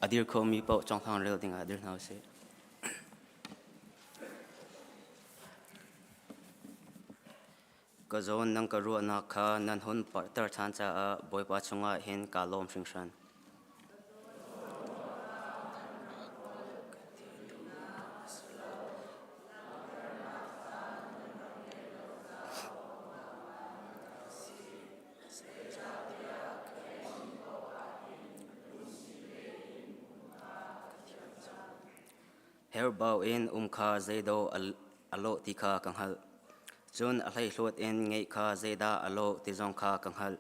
A dir khomi paoh conghlang rel dingah dir hna usih. Ka zawn nan ka ruahnak kha nan hun parhter ṭhan caah Bawipa chungah hin kaa lawm hringhran. Herbau in um kha zeidaw a lawh ti kha ka hngalh. Cun a hleihluat in ngeih kha zeidah a lawh ti zong kha ka hngalh.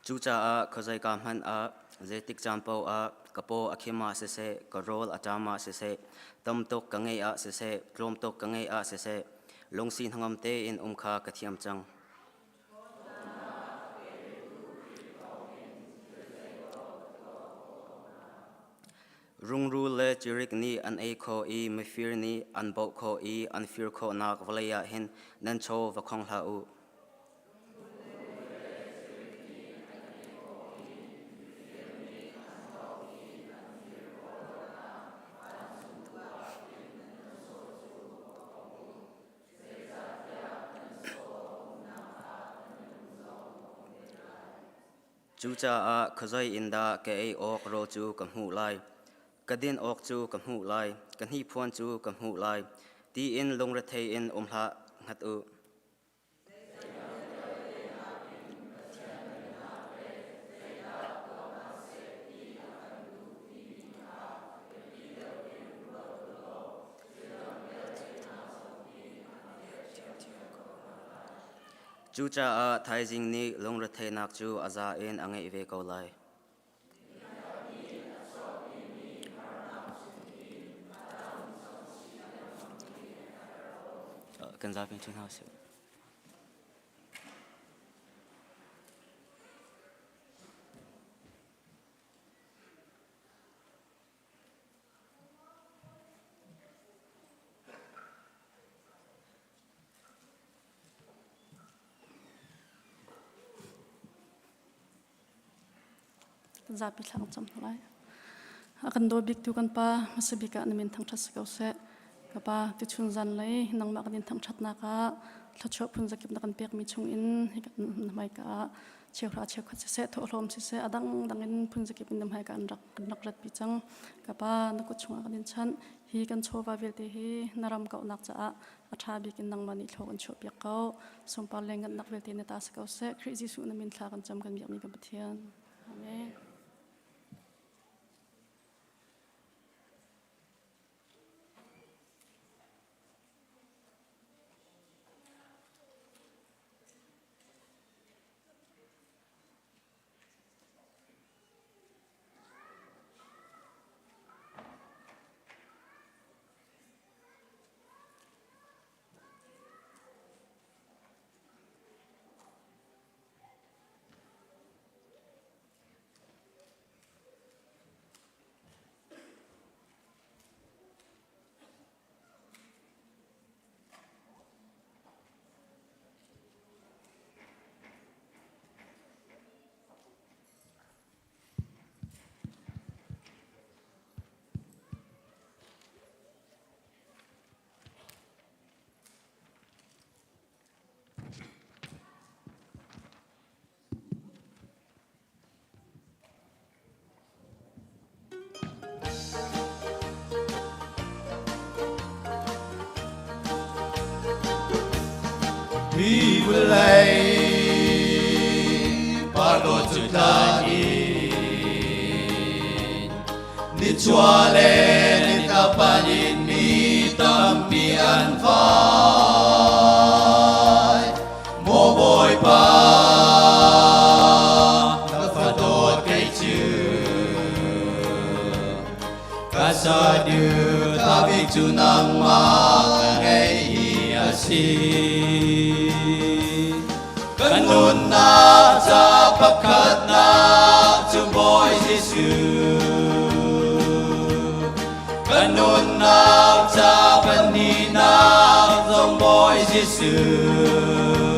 Cucaah khuazeika hmanh ah, zeitik caan paoh ah, ka paw a khim ah siseh, ka rawl a ṭam ah siseh, tam tuk ka ngeih ah siseh, tlawm tuk ka ngeih ah siseh, lungsi hnangam tein um kha ka thiam cang. Rungrul le cirik nih an ei khawh i mifir nih an baoh khawh i an fir khawhnak vawlei ah hin nan chaw va khong hlah u. Cucaah khuazei in dah ka ei awk rawl cu ka hmuh lai, ka din awk cu ka hmuh lai, ka hniphuan cu ka hmuh lai, tiin lungrethei in um hlah ngat u. Cucaah thaizing nih lungretheihnak cu a za in a ngeih ve ko lai. Kan zapi ṭhu hna usih. Zapi thla kan cam hna lai. A kan daw biktu kan pa hmasa bik ah na min thangṭhat si ko seh. Ka pa tuchun zan lei nangmah kan in thangṭhatnak ah thluachuah phun zakip na kan pekmi chung in hi kan hmaika ah cheuhra cheukhat siseh thawhlawm siseh a dangdang in phun zakip in na hmaika an rak kan rak ratpi cang. Ka pa na kut chungah kan in chanh. Hi kan chawva vialte hi na ram kauhnak caah a ṭha bik in nangmah nih thlaw kan chuahpiak ko. Sungpar le ngannak vialte na ta si ko seh. Khrih Jesuh na min thla kan cam kan biakmi kan Pathian. Amen. Hi vawlei parlo cu tla in nichuah le nitlapan in mi tampi an vai. Maw Bawipa, na fadawt kei cu ka saduh bik cu nangmah ka ngeih hi a si. Kan nunnak ca pakhatnak cu Bawi Jesuh. Kan nunnak ca pahnihnak zong Bawi Jesuh.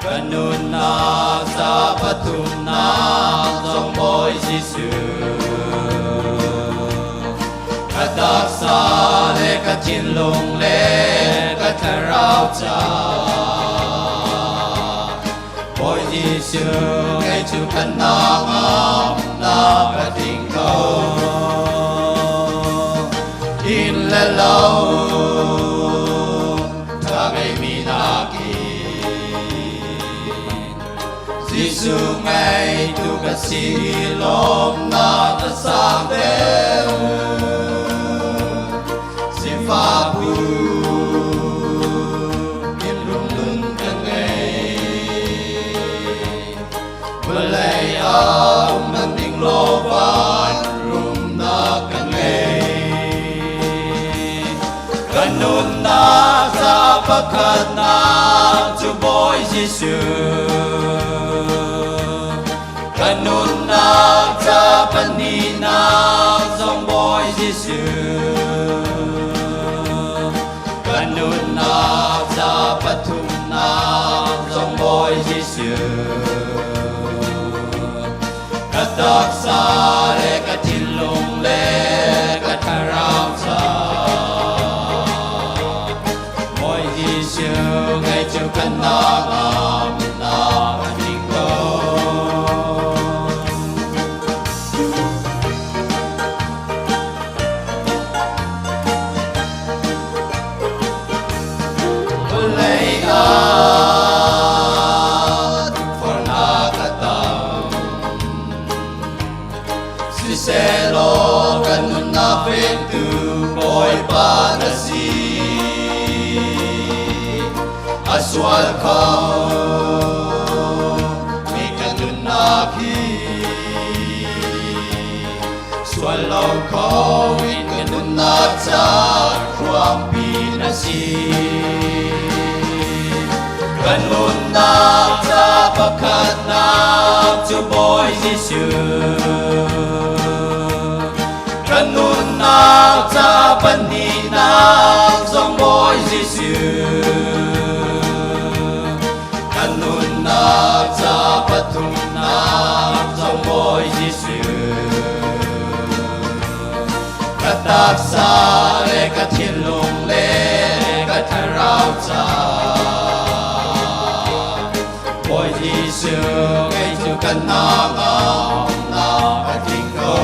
Kan nunnak ca pathumnak zong Bawi Jesuh. taksa le ka thinlung le ka thlarau ca. Bawi Jesuh kei cu kan nangam na ka ting ko. Inn le lo tha ngeimi nakin Jesuh ngeitu ka si lawmnak a sang deuh. Sifak bu in nun ka ngei. Vawlei ah um man ding law van rumnak ka ngei. Ka nunnak ca pakhatnak cu Bawi Jesuh. Ka nunnak ca pahnihnak zong Bawi Jesuh. Ka nunnak ca pathumnak zong Bawi Jesuh. Ka taksa le ka thinlung le ka thlarau ca. Bawi Jesuh kei cu kan nangam na ka tling ko. Vawlei ah tukforhnak a tam. Sisehlaw kan nunnak vengtu Bawipa na si. A sual kho mi kan nunnak hi sual lo kho in kan nunnak ca ruangpi na si. Kan nunnak ca pakhatnak cu Bawi Jesuh. Kan nunnak ca pahnihnak zong Bawi Jesuh. Kan nunnak ca pathumnak zong Bawi Jesuh. Ka taksa le ka thinlung le ka thlarau ca. Bawi Jesuh kei cu kan nangam na ka tling ko.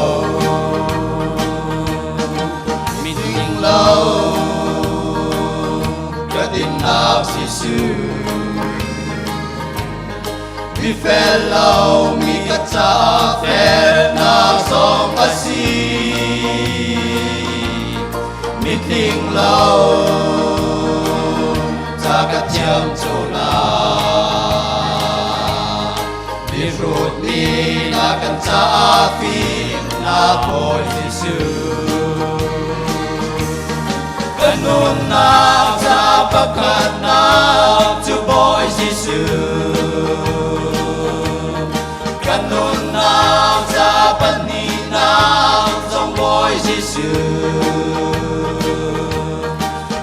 Mitling lo ka dinnak Jesuh. Mifel lo mi ka ca felnak zong a si. Mitling lo ca ka thiam cu na. Mihrut mi na kan caah fimnak Bawi Jesuh. Ka nunnak ca pakhatnak cu Bawi Jesuh. Ka nunnak ca pahnihnak zong Bawi Jesuh.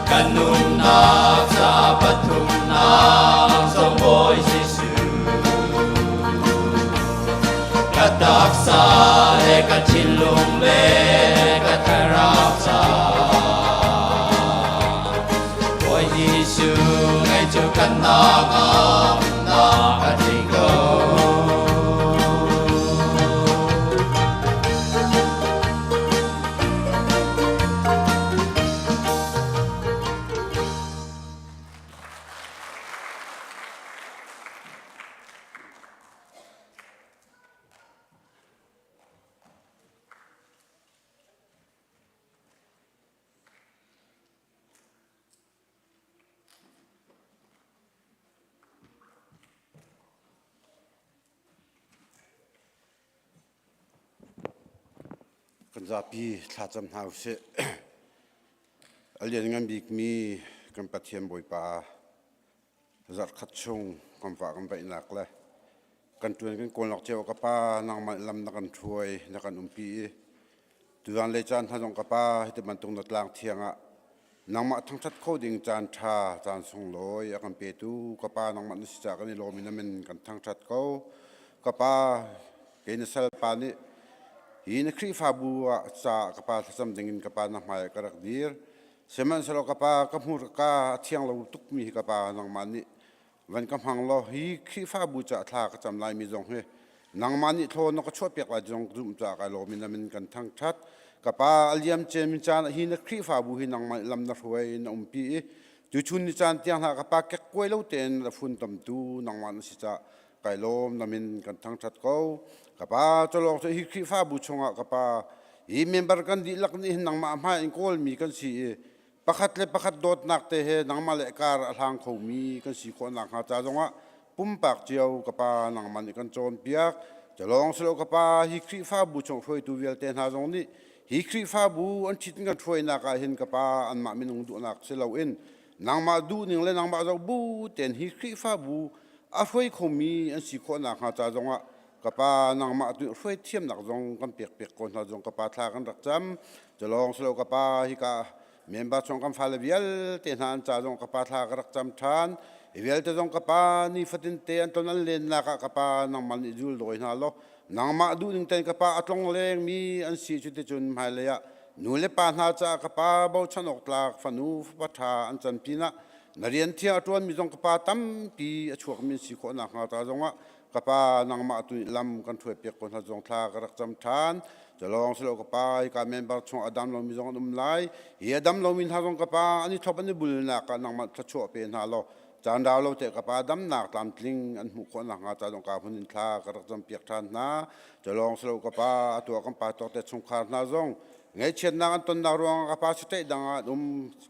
Ka nunnak ca pathumnak zong Bawi Jesuh. Ka taksa le ka thinlung le ka thlarau ca. Bawi Jesuh ngei cu kan nangam na ka tling ko. Kan zapi thlacam hna usih. A lianngan bikmi kan Pathian Bawipa zarhkhat chung kan vah kan vaihnak le kan ṭuan kan kawlnak cio ka pa nangmah lam na kan hruai na kan umpi i tuzan le caan hna zong ka pa hiti bantuk na tlang thiang ah nangmah thangṭhat kho ding caan ṭha caan sunglawi a kan petu ka pa nangmah na si caah kan i lawm i na min kan thangṭhat ko ka pa kei na salpa nih hi. Hi na Khrihfabu ah ca ka pa thlacam dingin ka pa na hmai ah ka rak dir. Sihmanhsehlaw ka pa ka hmur ka a thiang lo tukmi hi ka pa nangmah nih van ka hmang law hi Khrihfabu caah thla ka cam laimi zong hi nangmah nih thlaw na ka chuahpiak lai zong zumh caah kai lawm in amin kan thangṭhat. Ka pa a liam ciami caan ah hi na Khrihfabu hi nangmah nih lam na hruai na umpi i tuchun ni caan tiang hna ka pa kekkuai lo tein na funtomtu nangmah na si caah kai lawm na min kan thangṭhat ko. Ka pa culawng cu hi Khrihfabu chungah ka pa hi member kan dihlak nih hin nangmah hmai in kawlmi kan si i pakhat le pakhat dawtnak te he nangmah le kar a hlang khomi kan si khawh nakhnga ca zongah pumpak cio ka pa nangmah nih kan cawnpiak. Culawng silo ka pa hi Khrihfabu chung hruaitu vialte hna zong nih hi Khrihfabu an ṭhit in kan hruainak ah hin ka pa anmah minung duhnak si loin nangmah duhning le nangmah zoh bu tein hi Khrihfabu a hruai khomi an si khawh nakhnga ca zongah ka pa nangmah tu hruai thiamnak zong kan pek pek ko hna zong ka pa thla kan rak cam. Culawng silo ka pa hika member chung kan fale vialte hna an ca zong ka pa thla ka rak cam ṭhan. Hi vialte zong ka pa nifatin te an ton an lennak ah ka pa nangmah nih zul dawi hna law nangmah duhning tein ka pa a tlong lengmi an si. Cuticun hmailei ah nu le pa hna caah ka pa bochan awk tlak fanu fapa ṭha an can pinah na rian thiang a ṭuanmi zong ka pa tampi a chuakmi an si khawh nakhnga ca zongah ka pa nangmah tu nih lam kan hruai piak ko hna zong thla ka rak cam ṭhan. Culawng silo ka pa hika member chung a dam lomi zong an um lai. Hi a dam lomi hna zong ka pa an i thlop an i bulnak ah nangmah thluachuah pe hna law caan rau lo te ka pa damnak tlamtling an hmuh khawh nakhnga ca zong ka hun in thla ka rak cam piak ṭhan hna. Culawng silo ka pa a tuah kan pa tawk te chungkhar hna zong ngaihchiatnak an tonnak ruangah ka pa state dang ah an um.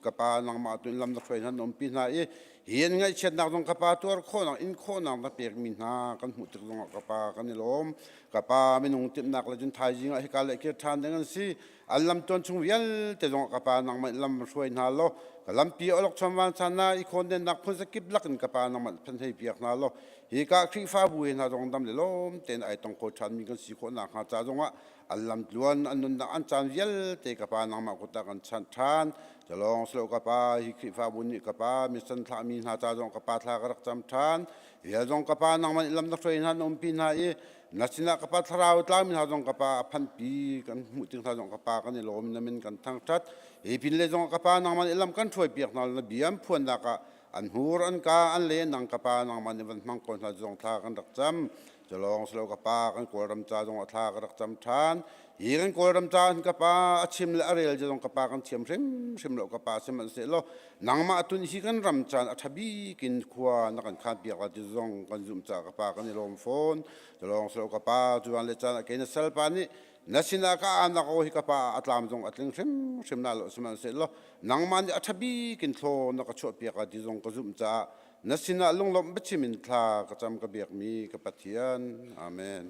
Ka pa nangmah tu in lam na hruai hna na umpi hna i hi an ngaihchiatnak zong ka pa tuar khawhnak in khawhnak na pekmi hna kan hmuh tik zongah ka pa kan i lawm. Ka pa minung timhnak le cun thaizing ah hika le kir ṭhan ding an si. An lam tuan chung vialte zongah ka pa nangmah in lam hruai hna law ka lampi olok chom vansan na i khawndennak phun zakip lakin ka pa nangmah phan hei piak hna law hika Khrihfabu he hna zong dam le lawm tein ai tong kho ṭhanmi kan si khawh nakhnga ca zongah an lam tluan an nunnak an caan vialte ka pa nangmah kut ah kan chanh ṭhan. Calawng silo ka pa hi Khrihfabu nih ka pa mission thlahmi hna ca zong ka pa thla ka rak cam ṭhan. Vial zong ka pa nangmah nih lam na hruai hna na umpi hna i na sinah ka pa thlarau tlangmi hna zong ka pa a phanhpi kan hmuh tik hna zong ka pa kan i lawm na min kan thangṭhat. Hi pin le zong ka pa nangmah nih lam kan hruai piak hna na bia an phuannak ah an hmur an ka an le nang ka pa nangmah nih van hmang ko hna zong thla kan rak cam. Culawng silo ka pa kan Kawlram ca zong a thla ka rak cam ṭhan. Hi kan Kawlram ca hin ka pa a chim le a rel zong ka pa kan thiam hrimhrim lo ka pa sihmanhsehlaw nangmah tun hi kan ram caan a ṭha bik in khua na kan khan piak la ti zong kan zumh caah ka pa kan i lawm fawn. Culawng silo ka pa cuan le caan ah kei na salpa nih na sinah ka aanak aw hi ka pa a tlam zong a tling hrimhrim na lo sihmanhsehlaw nangmah nih a ṭha bik in thlaw na ka chuah piak la ti zong ka zumh caah na sinah lunglawmh biachim in thla ka cam ka biakmi ka Pathian. Amen.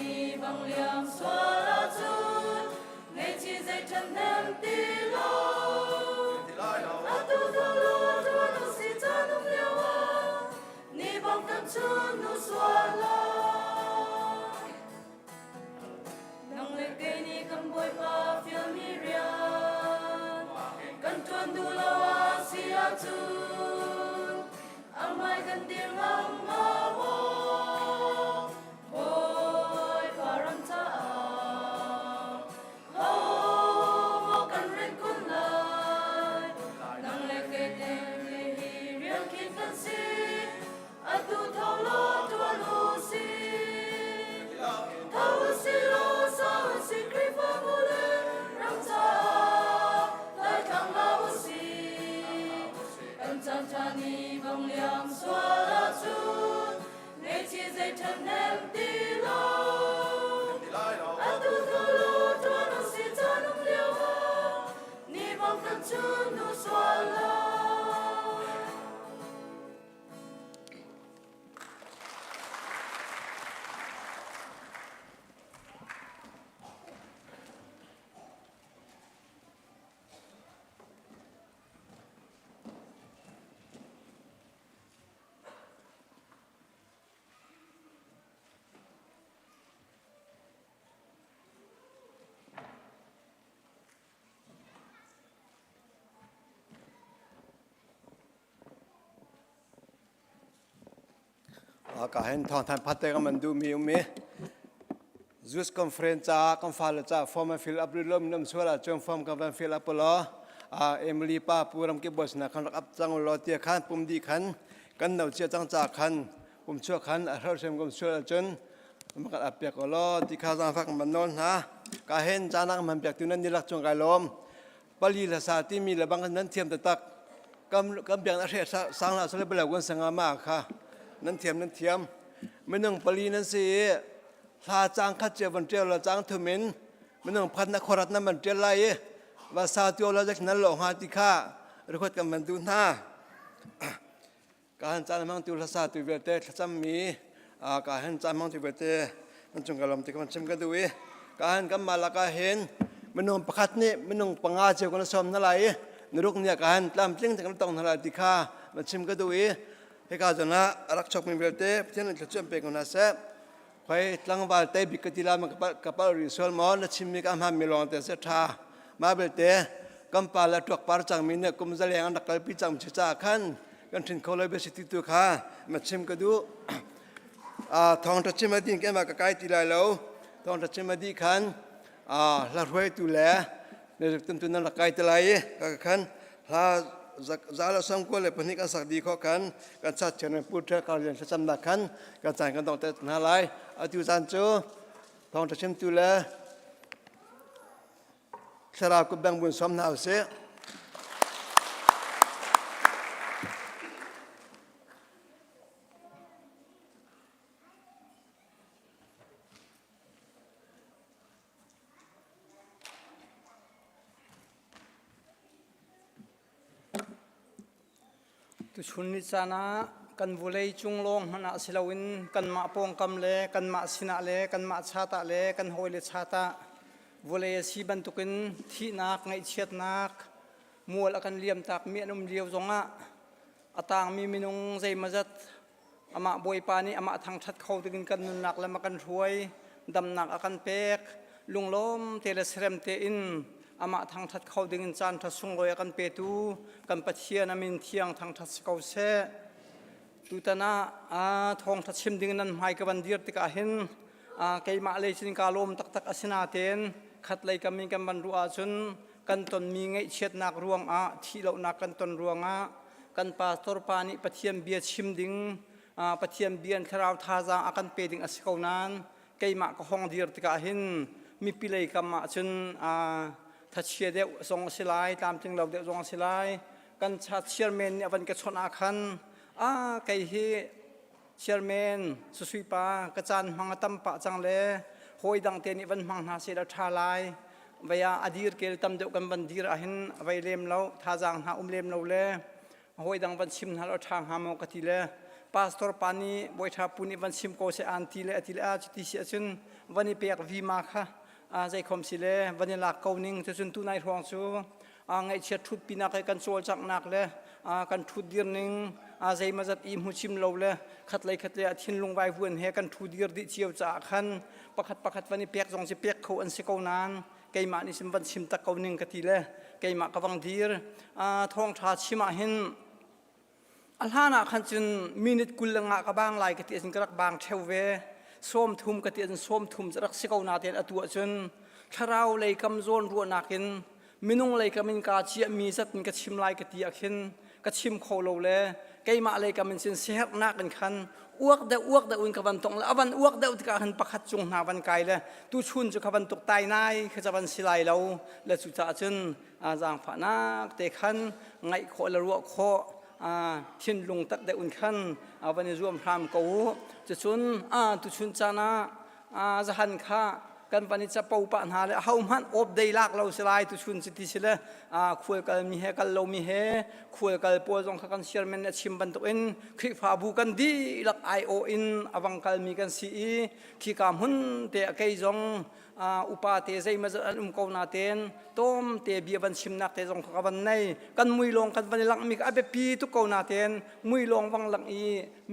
ni bang liam sual ahcun ngaihchih zei ṭhathnem ti lo. Atu tho law ṭuan usih caan um lio ah ni bang kan chun nu sual lai. Nang le kei nih kan Bawipa fialmi rian kan ṭuan duh lo ah si ahcun a hmai kan dir ngam hnga maw? Bawipa ram caah ho maw kan rin kun lai? Nang le kei te hi rian khin kan si. Atu tho law ṭuan u sih. Tho u sih law sa u sih Khrihfabu le ram caah daithlang hlah u sih. Kan caan ṭha ni bang liam sual ahcun ngaihchih zei ṭhathnem ti lo. Atu tho law ṭuan u sih caan um lio ah ni bang kan chun nu sual lo. Ka hen thawng than phat te ka man duh mi um i Zeus conference ca kan fale ca form an fill up rih lo nam sual ahcun form kan van fill up law Emily pa pu ram ki boss na khan rak up cang law tia khan pum di khan kan no chia cang ca khan pum chua khan a hrar sem kom sual ahcun makat ap piak law ti kha zang fak man nawl hna ka hen canak man piak tu nan nilak chung kai lawm pali la sa timi le bang nan thiam taktak kam kam biang a hre sang la sale bala gun sanga ma kha nan thiam nan thiam minung pali nan si i hla cang khat che van ṭial la cang thumin minung phat na khorat na man ṭial lai i va sa tio la jek nan lo nga ti kha record kan van duh hna Ka han caan hmangtu hlasa tu vialte thlacammi ka han caan hmangtu vialte nan cung ka lawm ti kan chim ka duh i ka han kanmah lakah hin minung pakhat nih minung panga cio kan sawm hna lai i nuruk ni ah ka han tlamtling te kan tong hna lai ti kha van chim ka duh i hika zawn ah a rak chokmi vialte Pathian nih thluachuah pe ko hna seh. Khoi tlangval tei bik ka ti la ma ka pal ri sual maw na chimmi ka hmaan mi lawng te se tha ma belte kan pa le tuak par cang mi ne kum zaleng an rak kalpi cang chi cha khan kan thin kho lo be si ti tu kha ma chim ka du a thong ta chim adin ke ma ka kai ti lai lo thong ta chim adi khan a hla hruai tu le ne tum tu nan rak kai te lai ka khan hla za le sang ko le pahnih kan sak di kho kan kan chat chen pu ṭhel kar lian thlacam nak khan kan caan kan dong te hna lai atu caan cu thawngṭha chimtu le thlarau kut bang bun som hna usih Tuchun ni caan ah kan vawlei cung lawng hmanh ah si loin kanmah pawngkam le kanmah sinah le kanmah chat ah le kan hawile chat ah vawlei a si bantukin thihnak, ngaihchiatnak, mual a kan liamtakmi an um lio zongah a tangmi minung zeimawzat Amah Bawipa nih amah thangṭhat kho dingin kan nunnak lam a kan hruai, damnak a kan pek, lunglawm te le serem tein amah thangṭhat kho dingin caanṭha sunglawi a kan petu kan Pathian a min thiang thangṭhat si ko seh. Tutan ah thawngṭha chim dingin nan hmai ka van dir tikah hin keimah lei cun kaa lawm taktak a si natein khatlei kam in kan van ruah ahcun kan tonmi ngaihchiatnak ruangah thihlohnak kan ton ruangah kan pastor pa nih Pathian bia chim ding Pathian bia in thlarau thazaang a kan pe ding a si ko nain keimah ka hong dir tikah hin mipi lei kam ah cun thachia deuh zong a si lai tlamtling lo deuh zong a si lai kan cha chairman nih a van ka chawnh ah khan a kei hi Chairman Susui pa ka caan hmang a tam pah cang le hawi dang te nih van hmang hna seh law ṭha lai. Vei ah a dir kel tam deuh kan van dir ahhin a vei lem lo, thazaang hna um lem lo le hawi dang van chim hna law ṭha hnga maw ka ti le. Pastor pa nih Bawiṭha pu nih van chim ko seh aan ti le a ti le a cuti si ahcun van i pek vima kha zeikhom si le van i lak ko ning cucun tunai hrawng cu ngaihchiat ṭhutpinak he kan cawlcanghnak le kan ṭhutdir ning zeimazat i hmuchim lo le khatlei khatlei ah thinlung vaivuan he kan ṭhudir dih cio caah khan pakhat pakhat van i pek zong si pek kho an si ko nain keimah nih sim van chim tak ko ning ka ti le keimah ka vang dir thawngṭha chim ah hin A hlan ah khan cun minute 20 le nga ka bang lai ka ti ahcun ka rak bang ṭheo ve. 30 ka ti ahcun 30 cu rak si ko natein atu ahcun thlarau lei kam zawn ruahnak in minung lei kam in kaa ciahmi zat in ka chim lai ka ti ah khin ka chim kho lo le keimah lei kam in cun siaherhnak in khan uak deuh uak deuh in ka van tong le a van uak deuh tikah khan pakhat cung hna van kai le tuchun cu kha bantuk tai nai kha ca van si lai lo le cucaah cun zaangfahnak te khan ngaih khawh le ruah khawh thinlung tak deuh in khan van i zuam hram ko u. Cucun tuchun caan ah zahan kha kan van i capo pah hna le ahohmanh awp dei lak lo si lai tuchun cu ti si le khual kal mi he kal lomi he khual kal pawl zong kha kan chairman nih a chim bantukin Khrihfabu kan dihlak aiawh in a vang kalmi kan si i khika hmun te a kei zong upa te zeimazat an um ko natein tom te bia van chimnak te zong ka van nei kan mui lawng kan van i langh mi a biapi tuk ko natein mui lawng vang lang i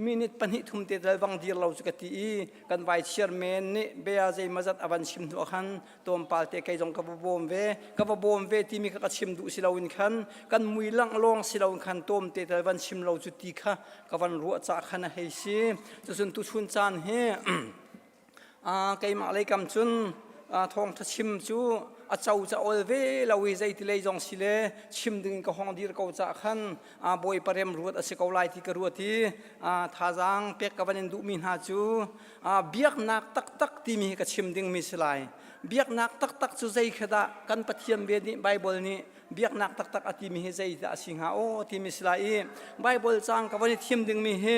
minute pahnih thum te dal vang dir lo cu ka ti i kan vai chairman nih bia zeimazat a van chim hnu ah khan tlawmpal te kei zong ka va bawm ve ka va bawm ve timi kha ka chim duh si loin khan kan mui langh lawng si loin khan tom te tal van chim lo cu ti kha ka van ruah ca khan a hei si cucun tuchun caan hi Keimah lei kam cun thawngṭha chim cu a co ca ol ve lo i zeiti lei zong si le chim ding in ka hong dir ko cah khan Bawipa rem ruat a si ko lai ti ka ruat i thazaang pek ka van in duhmi hna cu biaknak taktak timi hi ka chim dingmi si lai. Biaknak taktak cu zei kha dah kan Pathian bia nih Baibal nih biaknak taktak a timi hi zeidah a si hnga aw timi si lai i Baibal caang ka van i thim dingmi hi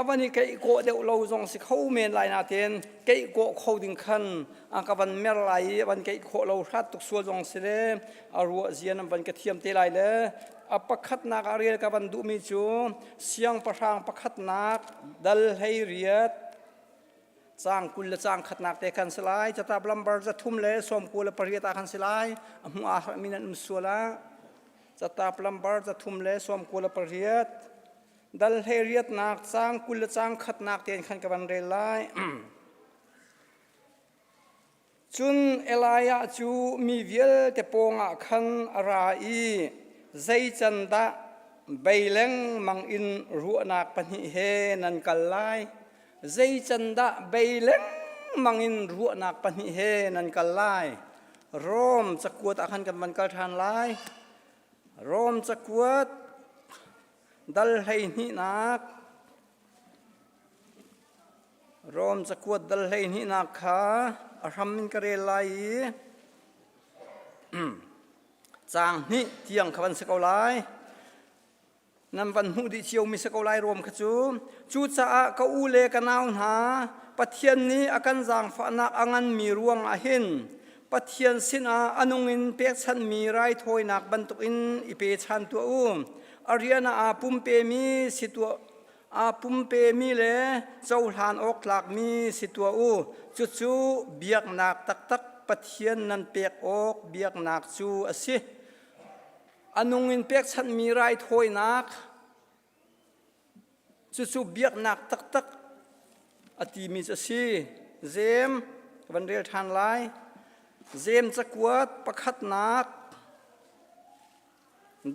a van i keih kawh deuh lo zong si kho men lai natein keih kawh kho ding khan a ka van mer lai i a van keih khawh lo hrat tuk sual zong si le a ruah zia nan van ka thiam te lai le a pakhatnak ah rel ka van duhmi cu siangpahrang pakhatnak dal 18 caang 20 le caang khatnak te khan si lai catab lambar 398 ah khan si lai a hmuh aa harmi nan um sual ah catab lambar 398 Dal 18nak caang 20 le caang khatnak tein khan ka van rel lai. Cun Elijah cu mi vialte pawngah khan a ra i zei can dah bei lengmang in ruahnak pahnih he nan kal lai? Zei can dah bei lengmang in ruahnak pahnih he nan kal lai? Rom cakuat ah khan kan van kal ṭhan lai. Rom cakuat Dal hleihnihnak Rom cakuat dal hleihnihnak kha a hram in ka rel lai i caang hnih tiang kha van si ko lai. Nan van hmuh dih ciomi si ko lai Rom kha cu. Cucaah ka u le ka nau hna, Pathian nih a kan zaangfahnak a nganmi ruangah hin Pathian sinah a nung in pekchanhmi raithawinak bantukin i pechan tuah u. A rian ah aa pumpemi si tuah aa pumpemi le cohlan awk tlakmi si tuah u. Cucu biaknak taktak Pathian nan pek awk biaknak cu a si. A nung in pekchanhmi raithawinak Cucu biaknak taktak a timi cu a si. Jeim ka van rel ṭhan lai. Jeim cakuat pakhatnak,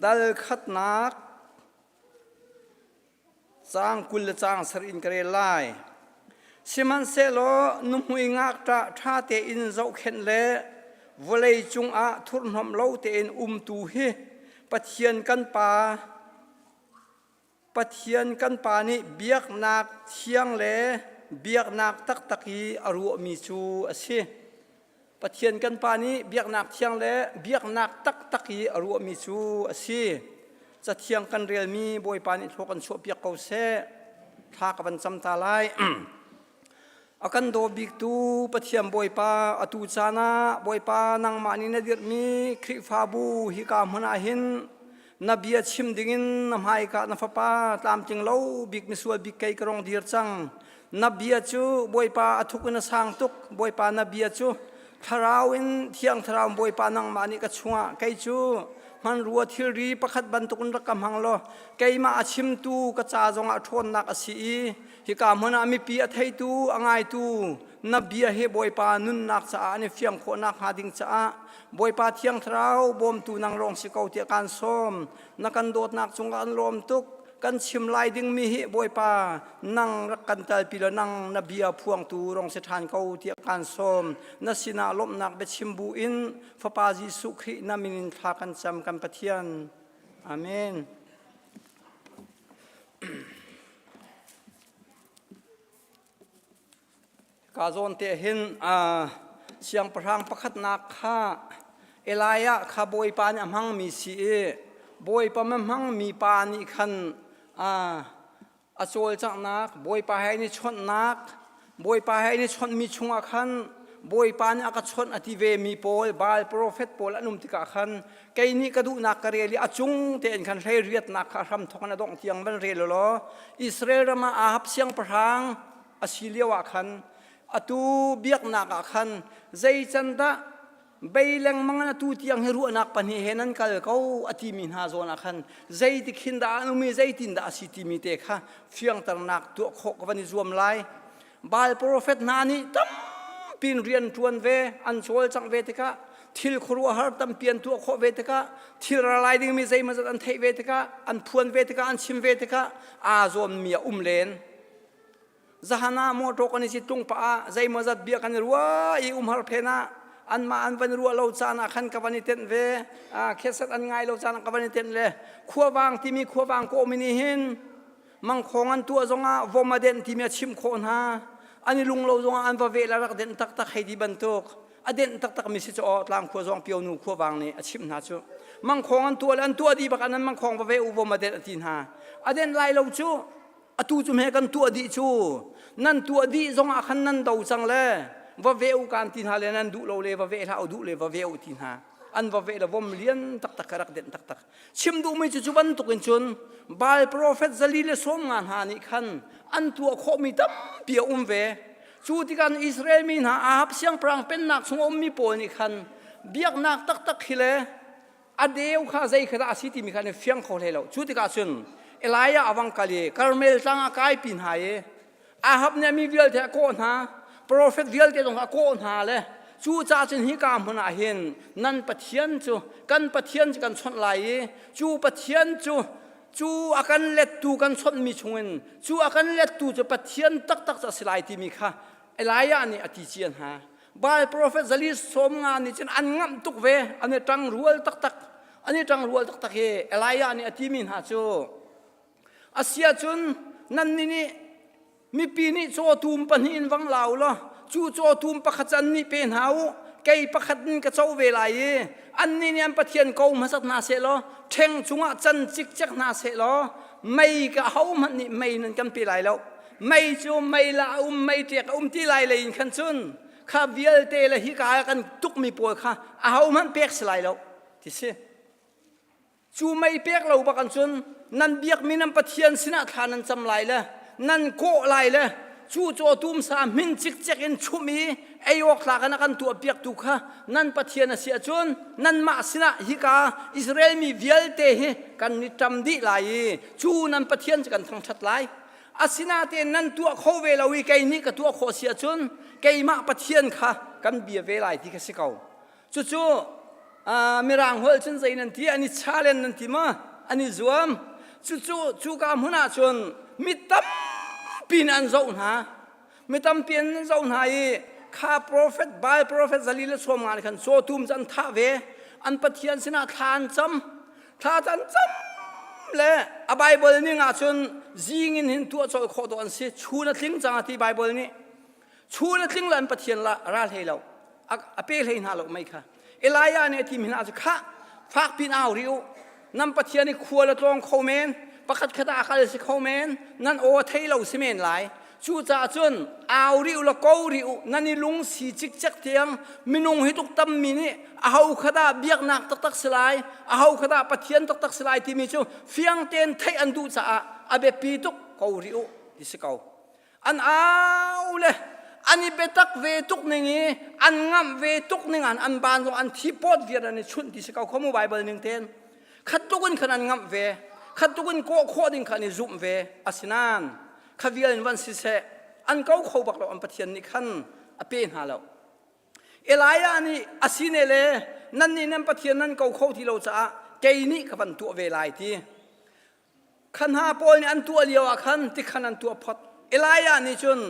dal khatnak, caang 20 le caang sarih in ka rel lai. Sihmanhsehlaw nuhmui ngakṭah ṭha tein zohkhenh le vawlei cungah thurhhnawmh lo tein umtu hi Pathian kan Pa Pathian kan Pa nih biaknak thiang le biaknak taktak i a ruahmi cu a si. Pathian kan Pa nih biaknak thiang le biaknak taktak i a ruahmi cu a si. Cathiang kan relmi Bawipa nih thlua kan chuahpiak ko seh. Thla ka van cam ta lai. A kan daw biktu Pathian Bawipa, atu caan ah Bawipa nangmah nih na dirhmi Khrihfabu hika hmun ah hin. Na bia chim dingin na hmaika na fapa tlamtling lo bik misual bik kei ka rong dir cang. Na bia cu Bawipa a thuk in a sang tuk. Bawipa na bia cu thlarau in thiang thlarau Bawipa nangmah nih ka chungah kei cu hmanrua thilri pakhat bantukin rak ka hmang law keimah a chimtu ka ca zongah ṭhawnnak a si i hika hmun ah mipi a theitu a ngaitu na bia hi Bawipa nunnak caah an i fiang khawhnak hnga ding caah Bawipa Thiang Thlarau bawmtu nang lawng si ko tiah kaan sawm. Na kan dawtnak cungah an lawm tuk. Kan chim lai dingmi hi Bawipa nang rak kan talpi law nang na bia phuangtu rong si ṭhan ko tiah kaan sawm. Na sinah lawmhnak biachim bu in Fapa Jesuh Khrih na min in thla kan cam kan Pathian. Amen. Ka zawn te hin siangpahrang pakhatnak kha Elijah kha Bawipa nih a hmangmi si i Bawipa ma hmangmi pa nih khan a cawlcanghnak Bawipa he an i chawnhnak Bawipa he an i chawnhmi chungah khan Bawipa nih a ka chawnh a ti vemi pawl Baal profet pawl an um tikah khan kei nih ka duhnak ka rel i a cung tein khan hleiriatnak kha a hramthawk in a dongh tiang van rel law Israel ram ah Ahab siangpahrang a si lio ah khan atu biaknak ah khan zei can dah bei lengmang in atu tiang hi ruahnak pahnih he nan kal ko a timi hna zawn ah khan zeiti khin dah an um i zeitin dah a si timi te kha fiangternak tuah khawh ka van i zuam lai. Baal profet hna nih tampi in rian ṭuan ve an cawlcangh ve tikah thil khuaruahhar tampi an tuah khawh ve tikah thil ralai dingmi zeimawzat an theih ve tikah an phuan ve tikah an chim ve tikah aa zawnmi a um len. Zahan ah motor kan i cit tlung pah ah zeimawzat bia kan i ruah i umhar phen ah anmah an van ruah lo caan ah khan ka van i tenh ve. Kheset an ngai lo caan ah ka van i tenh le khuavang timi khuavang kawhmi nih hin mangkhawng an tuah zongah vom a denh timi a chimh khawh hna. An i lung lo zongah an va veh le rak denh taktak hei ti bantuk. A denh taktak mi si cu aw tlangkhua zong pio nu khuavang nih a chimh hna cu. Mangkhawng an tuah le an tuah dih bak ah nan mangkhawng va veh u vom a denh a ti hna. A denh lai lo cu atu cu hme kan tuah dih cu nan tuah dih zongah khan nan do cang le va ve u kan ti hna le nan duh lo le va ve hlah u duh le va ve u ti hna an va ve le vom lian taktak ka rak denh taktak chim duhmi cu cu bantuk in cun Baal profet zali le sawm nga hna nih khan an tuah khawhmi tampi a um ve cu tikah Israel mi hna Ahab siangpahrang pennak chung a ummi pawl nih khan biaknak taktak hi le a deu kha zei kha dah a si timi kha an i fiang kho hlei lo cu tikah cun Elijah a vang kal i Karmel tlang ah kai pi hna i Ahab nih a mi vialte a kawh hna profet vialte zong a kawh hna le cu caah cun hika hmun ah hin nan Pathian cu kan Pathian cu kan chawnh lai i cu Pathian cu cu a kan lettu kan chawnhmi chungin cu a kan lettu cu Pathian taktak cu a si lai timi kha Elijah nih a ti cia hna Baal profet zali sawm nga nih cun an ngamh tuk ve an i ṭang rual taktak an i ṭang rual taktak hi Elijah nih a timi hna cu a si ahcun nannih nih mipi nih cawtum pahnih in vang la u law cu cawtum pakhat cu annih pe hna u kei pakhat in ka co ve lai i annih nih an pathian ko hmasat hna seh law ṭheng cungah can cikcek hna seh law mei ka ahohmanh nih mei nan kan pe lai lo mei cu mei la a um mei ṭek a um ti lai lei in khan cun kha vialte le hika ah kan tukmi pawl kha ahohmanh pek si lai lo ti si cu mei pek lo bak an cun nan biakmi nan pathian sinah thla nan cam lai le nan kawh lai le cu cawtum sa hmin cikcek in chumh i ei awk tlak in a kan tuah piaktu kha nan pathian a si ahcun nanmah sinah hika Israel mi vialte hi kan ni ṭam dih lai i cu nan pathian cu kan thangṭhat lai Asinain nan tuah kho ve lo i kei nih ka tuah khawh si ahcun keimah Pathian kha kan bia ve lai ti kha si ko. Cucu Mirang holh cun zei nan ti an i challenge nan ti ma an i zuam. Cucu cuka hmun ah cun mi tampi nih an zoh hna. Mi tampi an zoh hna i kha profet Baal profet zali le sawm nga nih khan cawtum cu an thah ve. An Pathian sinah thla an cam. Thla an cam le a Bible ning ah cun zing in hin tuah colh khawh dawh an si. Chun a tling cang a ti Bible nih. Chun a tling le an Pathian la ra hlei lo. A pe hlei hna lo mei kha. Elijah nih a ti mi hna cu khah fak pin au rih u. Nan Pathian i khual a tlawng kho men. Pakhat khat ah a kal si kho men. Nan aw a thei lo si men lai. Cucaah cun au rih u law ko rih u nan i lungsi cikcek tiang minung hi tuk tammi nih aho kha dah biaknak taktak si lai aho kha dah Pathian taktak si lai timi cu fiang tein theih an duh caah a biapi tuk ko rih u ti si ko. An au le an i biatak ve tuk ning i an ngamh ve tuk ning an an ban zong an thi pawt viar an i chunh ti si ko kho mu Bible ning tein. Khat tuk in khan an ngamh ve khat tuk in kawh khawh ding kha an i zumh ve asinain kha vial in van siseh an ko kho bak lo an Pathian nih khan a pe hna lo Elijah nih a sine le nan nih nan Pathian nan ko kho ti lo caah kei nih ka van tuah ve lai ti kha hna pawl nih an tuah lio ah khan tikhan an tuah phot Elijah nih cun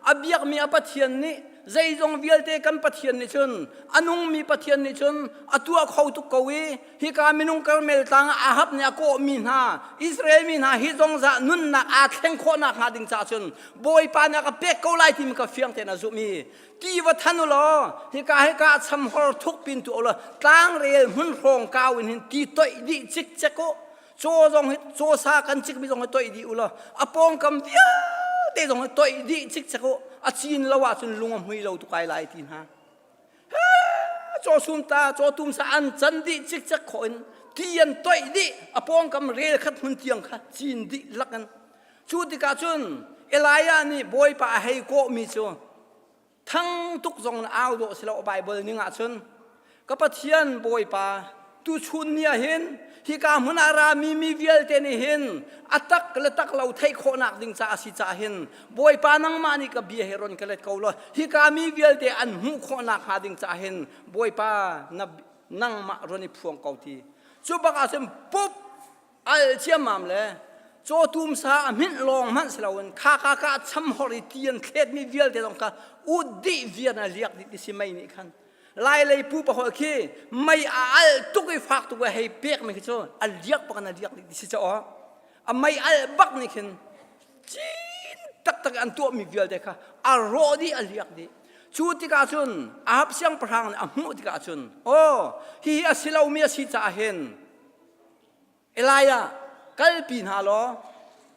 a biakmi a Pathian nih zeizong vialte kan Pathian nih cun a nungmi Pathian nih cun a tuah kho tuk ko i hika minung Karmel tlang ah Ahab nih a kawhmi hna Israel mi hna hi zongzah nunnak aa thleng khawhnak hnga ding caah cun Bawipa nih a ka pek ko lai timi ka fiang tein a zumh i ti va than u law hika hika chamhor thuk pin tu law tlangrel hmun hrawng kau in hin ti toih dih cikcek u caw zong hi caw sa kan cikmi zong hi toih dih u law a pawngkam vialte zong hi toih dih cikcek u a cin lo ahcun lung a hmui lo tuk ai lai ti hna caw sum ta caw tum sa an can dih cikcek khawh in ti an toih dih a pawngkam rel khat hmun tiang kha cin dih lak in cu tikah cun Elijah nih Bawipa a hei kawhmi cu thang tuk zong na au dawh si lo Bible ning ah cun ka Pathian Bawipa tuchun ni ah hin hika hmun ah rami mi vialte nih hin a tak le tak lo theih khawhnak ding ca a si caah hin Bawipa nangmah nih ka bia hi ron ka let ko law hika mi vialte an hmuh khawhnak hnga ding caah hin Bawipa na nangmah ron i phuang ko ti cu bak ah cun pup al ciammam le cawtum sa a hminh lawng hmanh si loin kha ka ka chamhor i ti an thletmi vialte zong kha ut dih viar na liak dih ti si mei nih khan lailei pupa holh khi mei a al tuk i fak tuk i hei pek mi khi cu a liak bak in a liak dih ti si caw a mei al bak nih khin cin taktak an tuahmi vialte kha a rawh dih a liak dih cu tikah cun Ahab siangpahrang nih a hmuh tikah cun aw hihi a si lomi a si caah hin Elijah kalpi hna law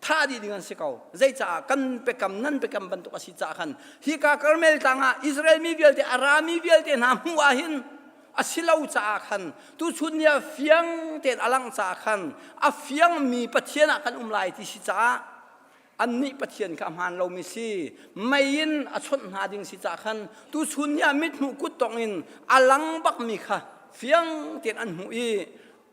thah dih ding an si ko zeicaah kan biakam nan biakam bantuk a si caah khan hika Karmel tlang ah Israel mi vialte a rami vialte hna hmuh ah hin a si lo caah khan tuchun ni ah fiang tein a langh caah khan a fiangmi Pathian ah kan um lai ti si caah annih Pathian kha a hmaan lomi si mei in a chawnh hna ding si caah khan tuchun ni ah mithmuh kut tong in a lang bakmi kha fiang tein an hmuh i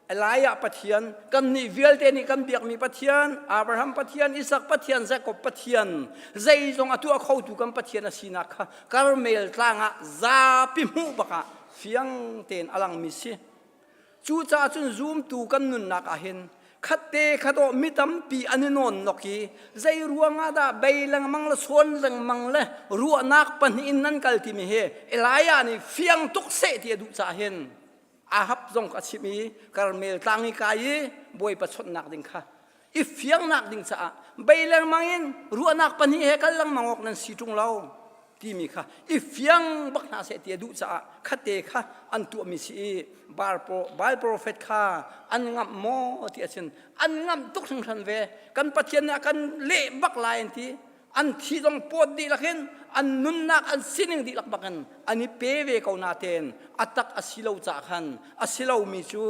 Elijah Pathian, kannih vialte nih kan biakmi Pathian, Abraham Pathian, Isak Pathian, Jakob Pathian, zeizong a tuah khotu kan Pathian a sinak kha Karmel tlang ah zapi hmuh bakah fiang tein a langmi si. Cucaah cun zumtu kan nunnak ah hin khatte khat mi tampi an i nawn nok i zei ruangah dah bei lengmang le sawn lengmang le ruahnak pahnih in nan kal timi hi Elijah nih fiang tuk seh ti a duh caah hin Ahab zong a chimh i Karmel tlang i kai i Bawipa chawnhnak ding kha i fiangnak ding caah bei lengmang in ruahnak pahnih he kal lengmang awk nan si ṭung lo timi kha i fiang bak hna seh ti a duh caah khate kha an tuahmi si i Baal profet kha an ngamh maw ti a cun an ngamh tuk hringhran ve kan Pathian nih a kan leh bak lai an ti an thi zong pawt dihlak in an nunnak an sining dihlak bakin an i pe ve ko natein a tak a si lo caah khan a si lomi cu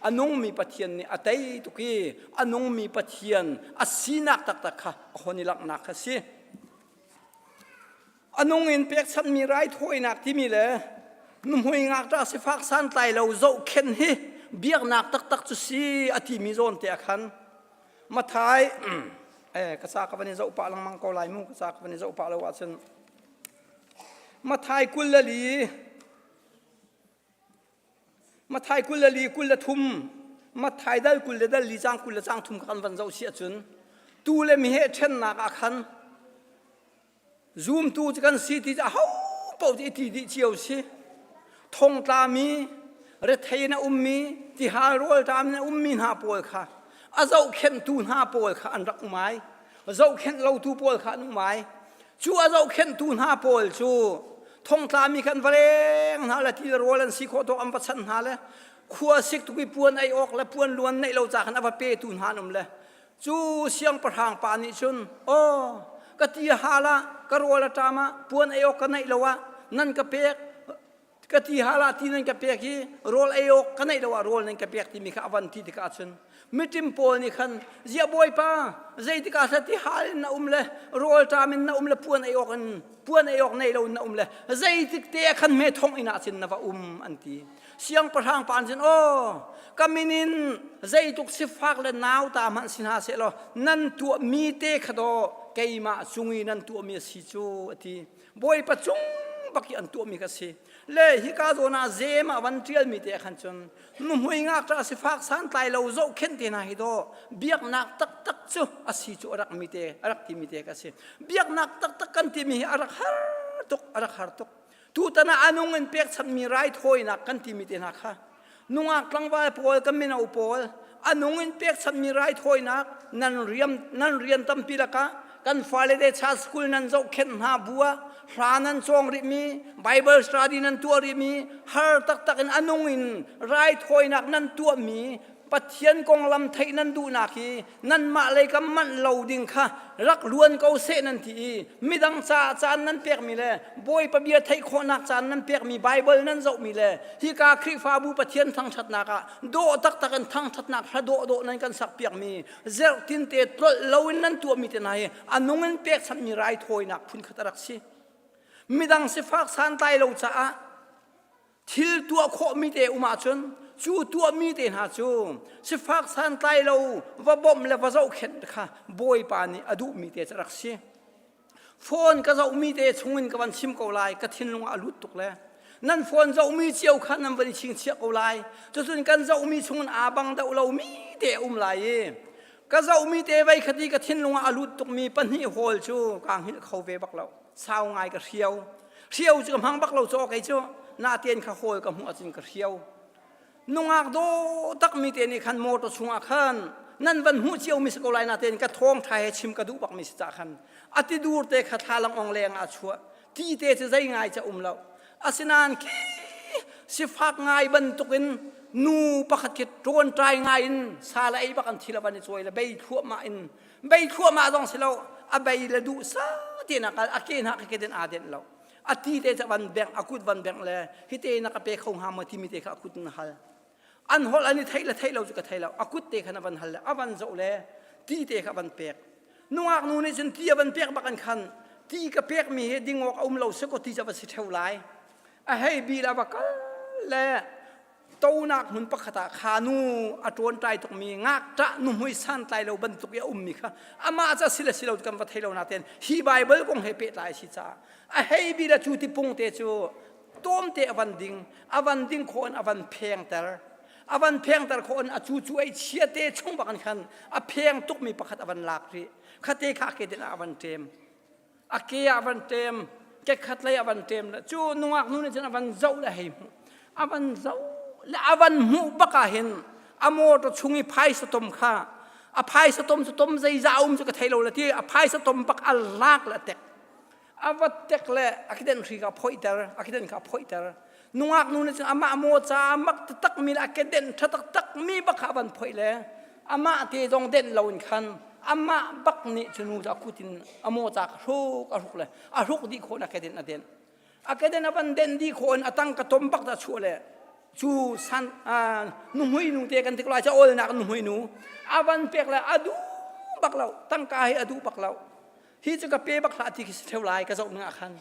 a nungmi Pathian nih a tei tuk i a nungmi Pathian a sinak taktak kha a hon i langhnak kha si. A nung in pekchanhmi raithawinak timi le nuhmui ngakṭah sifak santlai lo zohkhenh hi biaknak taktak cu si a timi zawn te ah khan Mathai eh ka ca ka van i zoh pah lengmang ko lai mu ka ca ka van i zoh pah lo ahcun Mathai 24 Mathai 24 23 Mathai dal 20 le dal li cang 20 le cang thum ka kan van zoh si ahcun tu le mi he ṭhennak ah khan Zumtu cu kan si ti cu aho paoh cu i ti dih cio si. Thongtlami, rethei in a ummi, tihal rawlṭam in a ummi hna pawl kha a zohkhenhtu hna pawl kha an rak um ai. Zohkhenh lotu pawl kha an um ai. Cu a zohkhenhtu hna pawl cu thongtlami kha an va leng hna le til rawl an si khawh tawk an va chanh hna le khua sik tuk i puan ei awk le puan luan neih lo ca khan a va petu hna an um le Cu siangpahrang pa nih cun, aw, Ka ti a hal ah, ka rawl a ṭam ah, puan ei awk ka neih lo ah nan ka pek. Ka ti hal ah ti nan ka pek i rawl ei awk ka neih lo ah rawl nan ka pek timi kha a van ti tikah cun miṭim pawl nih khan ziah bawipa zeitik ah ti hal in na um le rawl ṭam in na um le puan ei awk in puan ei awk nei lo in na um le zeitik te ah khan hme thong inn ah cun na va um an ti. Siangpahrang pa an cun aw ka min in zeitluk sifak le nauta hmanh si hna seh law nan tuahmi te kha daw keimah cung i nan tuahmi a si cu a ti. Bawipa cung bak i an tuahmi kha si. Le hika zawn ah zem ah van ṭialmi te khan cun nuhmui ngakṭah sifak santlai lo zohkhenh te hna hi daw biaknak taktak cu a si cu a rak mi te a rak timi te kha si. Biaknak taktak kan timi hi a rak har tuk a rak har tuk. Tutan ah a nung in pekchanhmi raithawinak kan timi te hna kha nungak tlangval pawl kan mino pawl a nung in pekchanhmi raithawinak nan riam nan rian tampi lakah kan fale te cha school nan zohkhenh hna bu ah hla nan cawng rihmi Bible study nan tuah rihmi har taktak in a nung in raithawinak nan tuahmi Pathian konglam theih nan duhnak hi nanmah lei kam manh lo ding kha rak luan ko seh nan ti i midang caah caan nan pekmi le Bawipa bia theih khawhnak caan nan pekmi Baibal nan zohmi le hika Khrihfabu Pathian thangṭhatnak ah dawh taktak in thangṭhatnak hla dawhdawh nan kan sakpiakmi zerhtin te tlolh loin nan tuahmi te hna hi a nung in pekchanhmi raithawinak phunkhat a rak si. Midang sifak santlai lo caah Thil tuah khawhmi te um ahcun cu tuahmi te hna cu sifak santlai lo va bawmh le va zohkhenh kha Bawipa nih a duhmi te cu rak si. Phone ka zohmi te chungin ka van chim ko lai ka thinlung ah a lut tuk le nan phone zohmi cio kha nan van i chingchiah ko lai cucun kan zohmi chungin aa bang deuh lomi te a um lai i ka zohmi te vei khat i ka thinlung ah a lut tukmi pahnih hawl cu kaa hngilh kho ve bak lo sau ngai ka hrio hrio cu ka hmang bak lo caw kei cu natein kha hawl ka hmuh ahcun ka hrio nungak dawh takmi te nih khan motor chungah khan nan van hmuh cio mi si ko lai natein ka thawng tha he chim ka duh bak mi si ca khan ati dur te kha thlalang ong leng ah chuah ti te cu zei ngai ca um lo asinain khi sifak ngai bantukin nu pakhat khi ṭawn ṭai ngai in sala ei bak an thil van i cawi le bei thluahmah in bei thluahmah zong si lo a bei le duh sa te na kal a ke hna ka ke den aa denh lo a ti te ca van bengh a kut van bengh le hi te na ka pe kho hnga maw timi te kha a kut in hal an holh an i theih le theih lo cu ka thei lo a kut te khan a van hal le a van zoh le ti te kha van pek nungak nu nih cun ti a van pek bak an khan ti ka pek mi hi ding awk a um lo se ko ti ca va si theu lai a hei bil a va kal le tonak hmun pakhat ah kha nu a ṭawnṭai tukmi ngakṭah nuhmui santlai lo bantuk i a ummi kha amah ca si le si lo kan va thei lo natein hi Baibal kong he pehtlai a si caah a hei bi le cu tipung te cu tawmte a van ding a van ding khawh in a van phengter a van phengter khawh in a cu cu ei chia te chung bak in khan a pheng tukmi pakhat a van lak rih khate kha ke den ah a van ṭem a ke ah van ṭem ke khat lei a van ṭem le cu nungak nu nih cun a van zoh le hei hmuh a van zoh le a van hmuh bak ah hin a motor chung i phaisa tom kha a phaisa tom cu tom zeizah um cu ka thei lo le ti a phaisa tom bak a lak le a tek a va tek le a kiden hri kha phoihter a kiden kha phoihter nungak nu nih cun amah maw ca mak taktak mi le a kedenh ṭha taktak mi bak kha a van phoih le amah te zong denh lo in khan amah bak nih cu nu cu a kut in a maw ca kha hruk a hruk le a hruk dih khawh in a kedenh a denh a kedenh a van denh dih khawh in a tang ka tom bak dah chuah le cu san nuhmui nu te kan ti ko lai ca awlnak nuhmui nu a van pek le a duh bak lo tangka hi a duh bak lo hi cu ka pe bak hlah ti khi si theu lai ka zoh ning ah khan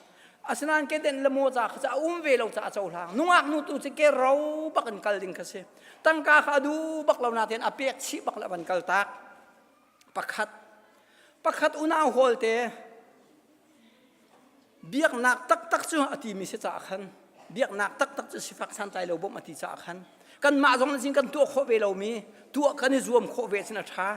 asinain keden le mawca kha a um ve lo caah cohlang nungak nu tu cu ke ro bak in kal ding kha si tangka kha a duh bak lo natein a pek chih bak le van kal tak pakhat pakhat unau hawl te biaknak taktak cu a timi si caah khan biaknak taktak cu sifak santlai lo bawmh a ti caah khan kanmah zong nih kan tuah khawh ve lomi tuah kan i zuam khawh ve cun a ṭha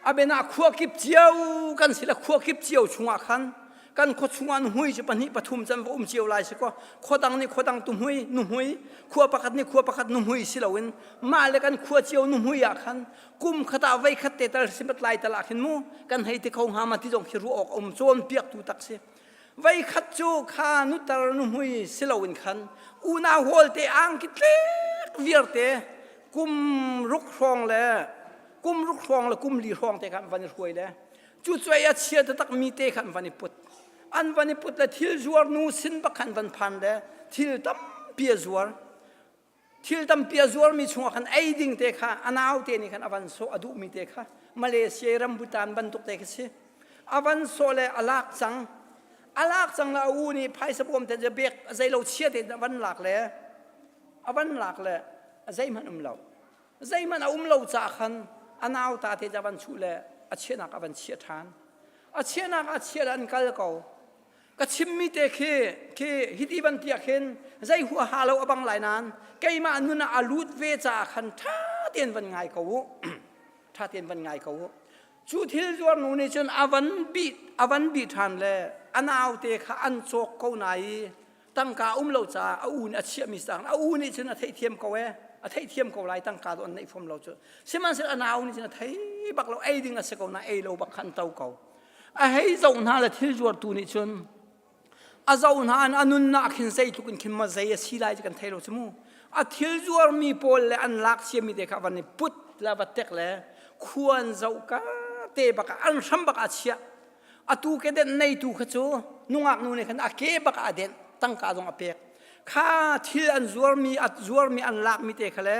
A biana khua kip cio kan si le khua kip cio chungah khan kan khua chungah nuhmui cu pahnih pathum can va um cio lai si kaw khua dang nih khua dang tuhmui nuhmui khua pakhat nih khua pakhat nuhmui si loin mah le kan khua cio nuhmui ah khan kum khat ah voi khat te tal simat lai tal ah khin mu kan hei ti kho hnga ma ti zong khi ruah awk a um cawnpiaktu tak si voi khat cu kha nutar nuhmui si loin khan unau hawl te angki tlek viarte kum ruk hrawng le kum ruk hrawng le kum li hrawng te kha van i hruai le. Cu cuai a chia taktak mi te kha an van i put. An van i put le thil zuar nu sin bak khan van phan le thil tampi a zuar. Thil tampi a zuarmi chungah khan ei ding te kha a nau te nih khan a van sawh a duhmi te kha Malaysia rambutan bantuk te kha si. A van sawh le a lak cang. A lak cang le a u nih phaisa bawm te bek zeilo chia te a van lak le a van lak le zeihmanh um lo. Zeihmanh a um lo caah khan a nauta te a van chuh le a chiahnak a van chiah ṭhan. A chiahnak a chiah le an kal ko. Ka chimmi te khi khi hiti van tiah khin zei huaha lo a bang lai nain keimah nun ah a lut ve caah khan ṭha tein van ngai ko u. ṭha tein van ngai ko u. Cu thil zuar nu nih cun a van bih a van bih ṭhan le a naute kha an cawk ko na i tangka um lo caah a u nih a chiahmi sang a u nih cun a theihthiam ko e a theihthiam ko lai tangka tu an neih fom lo cu sihmanhsehlaw a nau nih cun a thei bak lo ei ding a si ko na ei lo bak khan to ko a hei zoh hna le thil zuartu nih cun a zoh hna an a nunnak khin zeitluk in khin ma zei a si lai ti kan thei lo cu mu a thil zuarmi pawl le an lak siami te kha van i put le va tek le khuan zoh ka te bak an hram bak a chiah Atu kedenh neitu kha cu nungak nu nih khan a ke bak ah a denh, tangka zong a pek. Kha thil an zuarmi, a zuarmi an lakmi te kha le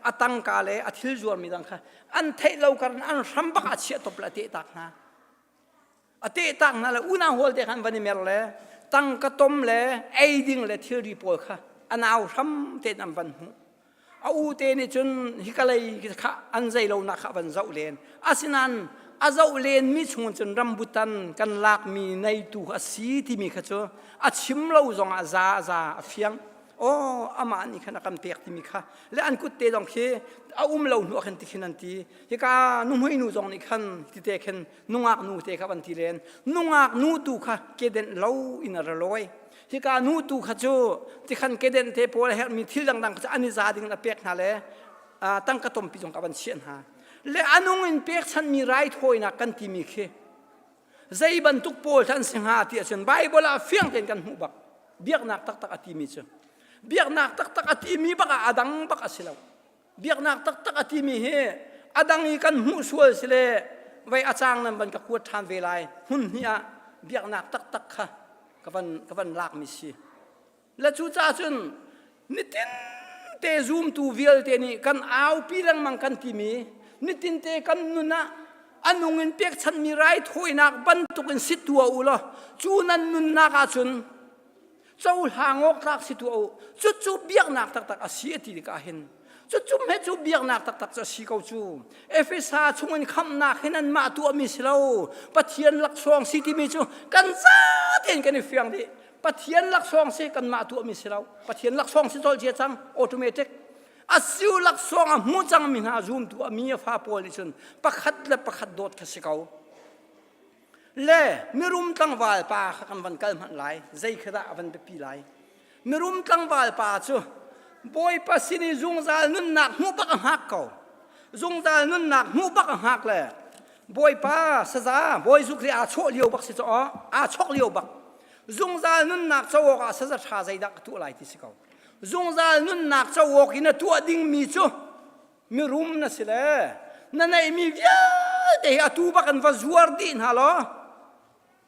a tangka le a thil zuarmi dang kha an theih lo kar in an hram bak ah chiah top le a tehtak hna. A tehtak hna le unau hawl te khan van i mer le tangka tom le ei ding le thilri pawl kha a nau hram tein an van hmuh. A u te nih cun hika lei kha an zei lonak kha van zoh len. Asinain a zoh lenmi chung cun rambutan kan lakmi neitu a si timi kha cu a chim lo zongah za za a fiang. Aw amah nih khan a kan pek timi kha le an kut te zong khi a um lo hnu ah khan ti khin an ti. Hika nuhmei nu zong nih khan tite khin nungak nu te kha van ti len. Nungak nu tu kha kedenh lo in a ra lawi. Hika nu tu kha cu tikhan kedenh te pawl a herhmi thil dangdang kha an i za ding in a pek hna le tangka tompi zong ka van chiah hna. Le a nung in pekchanhmi raithawinak kan timi khi zei bantuk pawl an si hnga ti ahcun Bible ah fiang tein kan hmuh bak. Biaknak taktak a timi cu. Biaknak taktak a timi bak ah a dang bak a si lo. Biaknak taktak a timi hi a dang i kan hmuh sual si le vei a cang nan van ka kuat ṭhan ve lai hmun hnih ah biaknak taktak kha ka van ka van lakmi si. Le cucaah cun nitin te zumtu vialte nih kan aupi lengmang kan timi nitin te kan nun ah a nung in pekchanhmi raithawinak bantukin si tuah u law cu nan nunnak ahcun cohlang awk tlak si tuah u cucu biaknak taktak a si a ti tikah hin cucu hme cu biaknak taktak cu a si ko cu Efesa chungin khamhnak hi nanmah tuahmi si lo Pathian laksawng si timi cu kan zatein kan i fiang dih Pathian laksawng si kanmah tuahmi si lo Pathian laksawng si colh cia cang automatic asiu laksawng a hmu cangmi hna zumtu a mi a fa pawl nih cun pakhat le pakhat dawt kha si ko Le mirum tlangval pa kha kan van kal hmanh lai zei kha dah a van biapi lai mirum tlangval pa cu bawipa sin i zungzal nunnak hmuh bak a hngak ko zungzal nunnak hmuh bak a hngak le bawipa saza bawi zuk aa chawh lio bak si caw aa chok lio bak zungzal nunnak co awk ah saza ṭha zeidah ka tuah lai ti si ko zungzal nunnak co awk in a tuah dingmi cu mirum na si le na neihmi vialte hi atu bak in va zuar dih hna law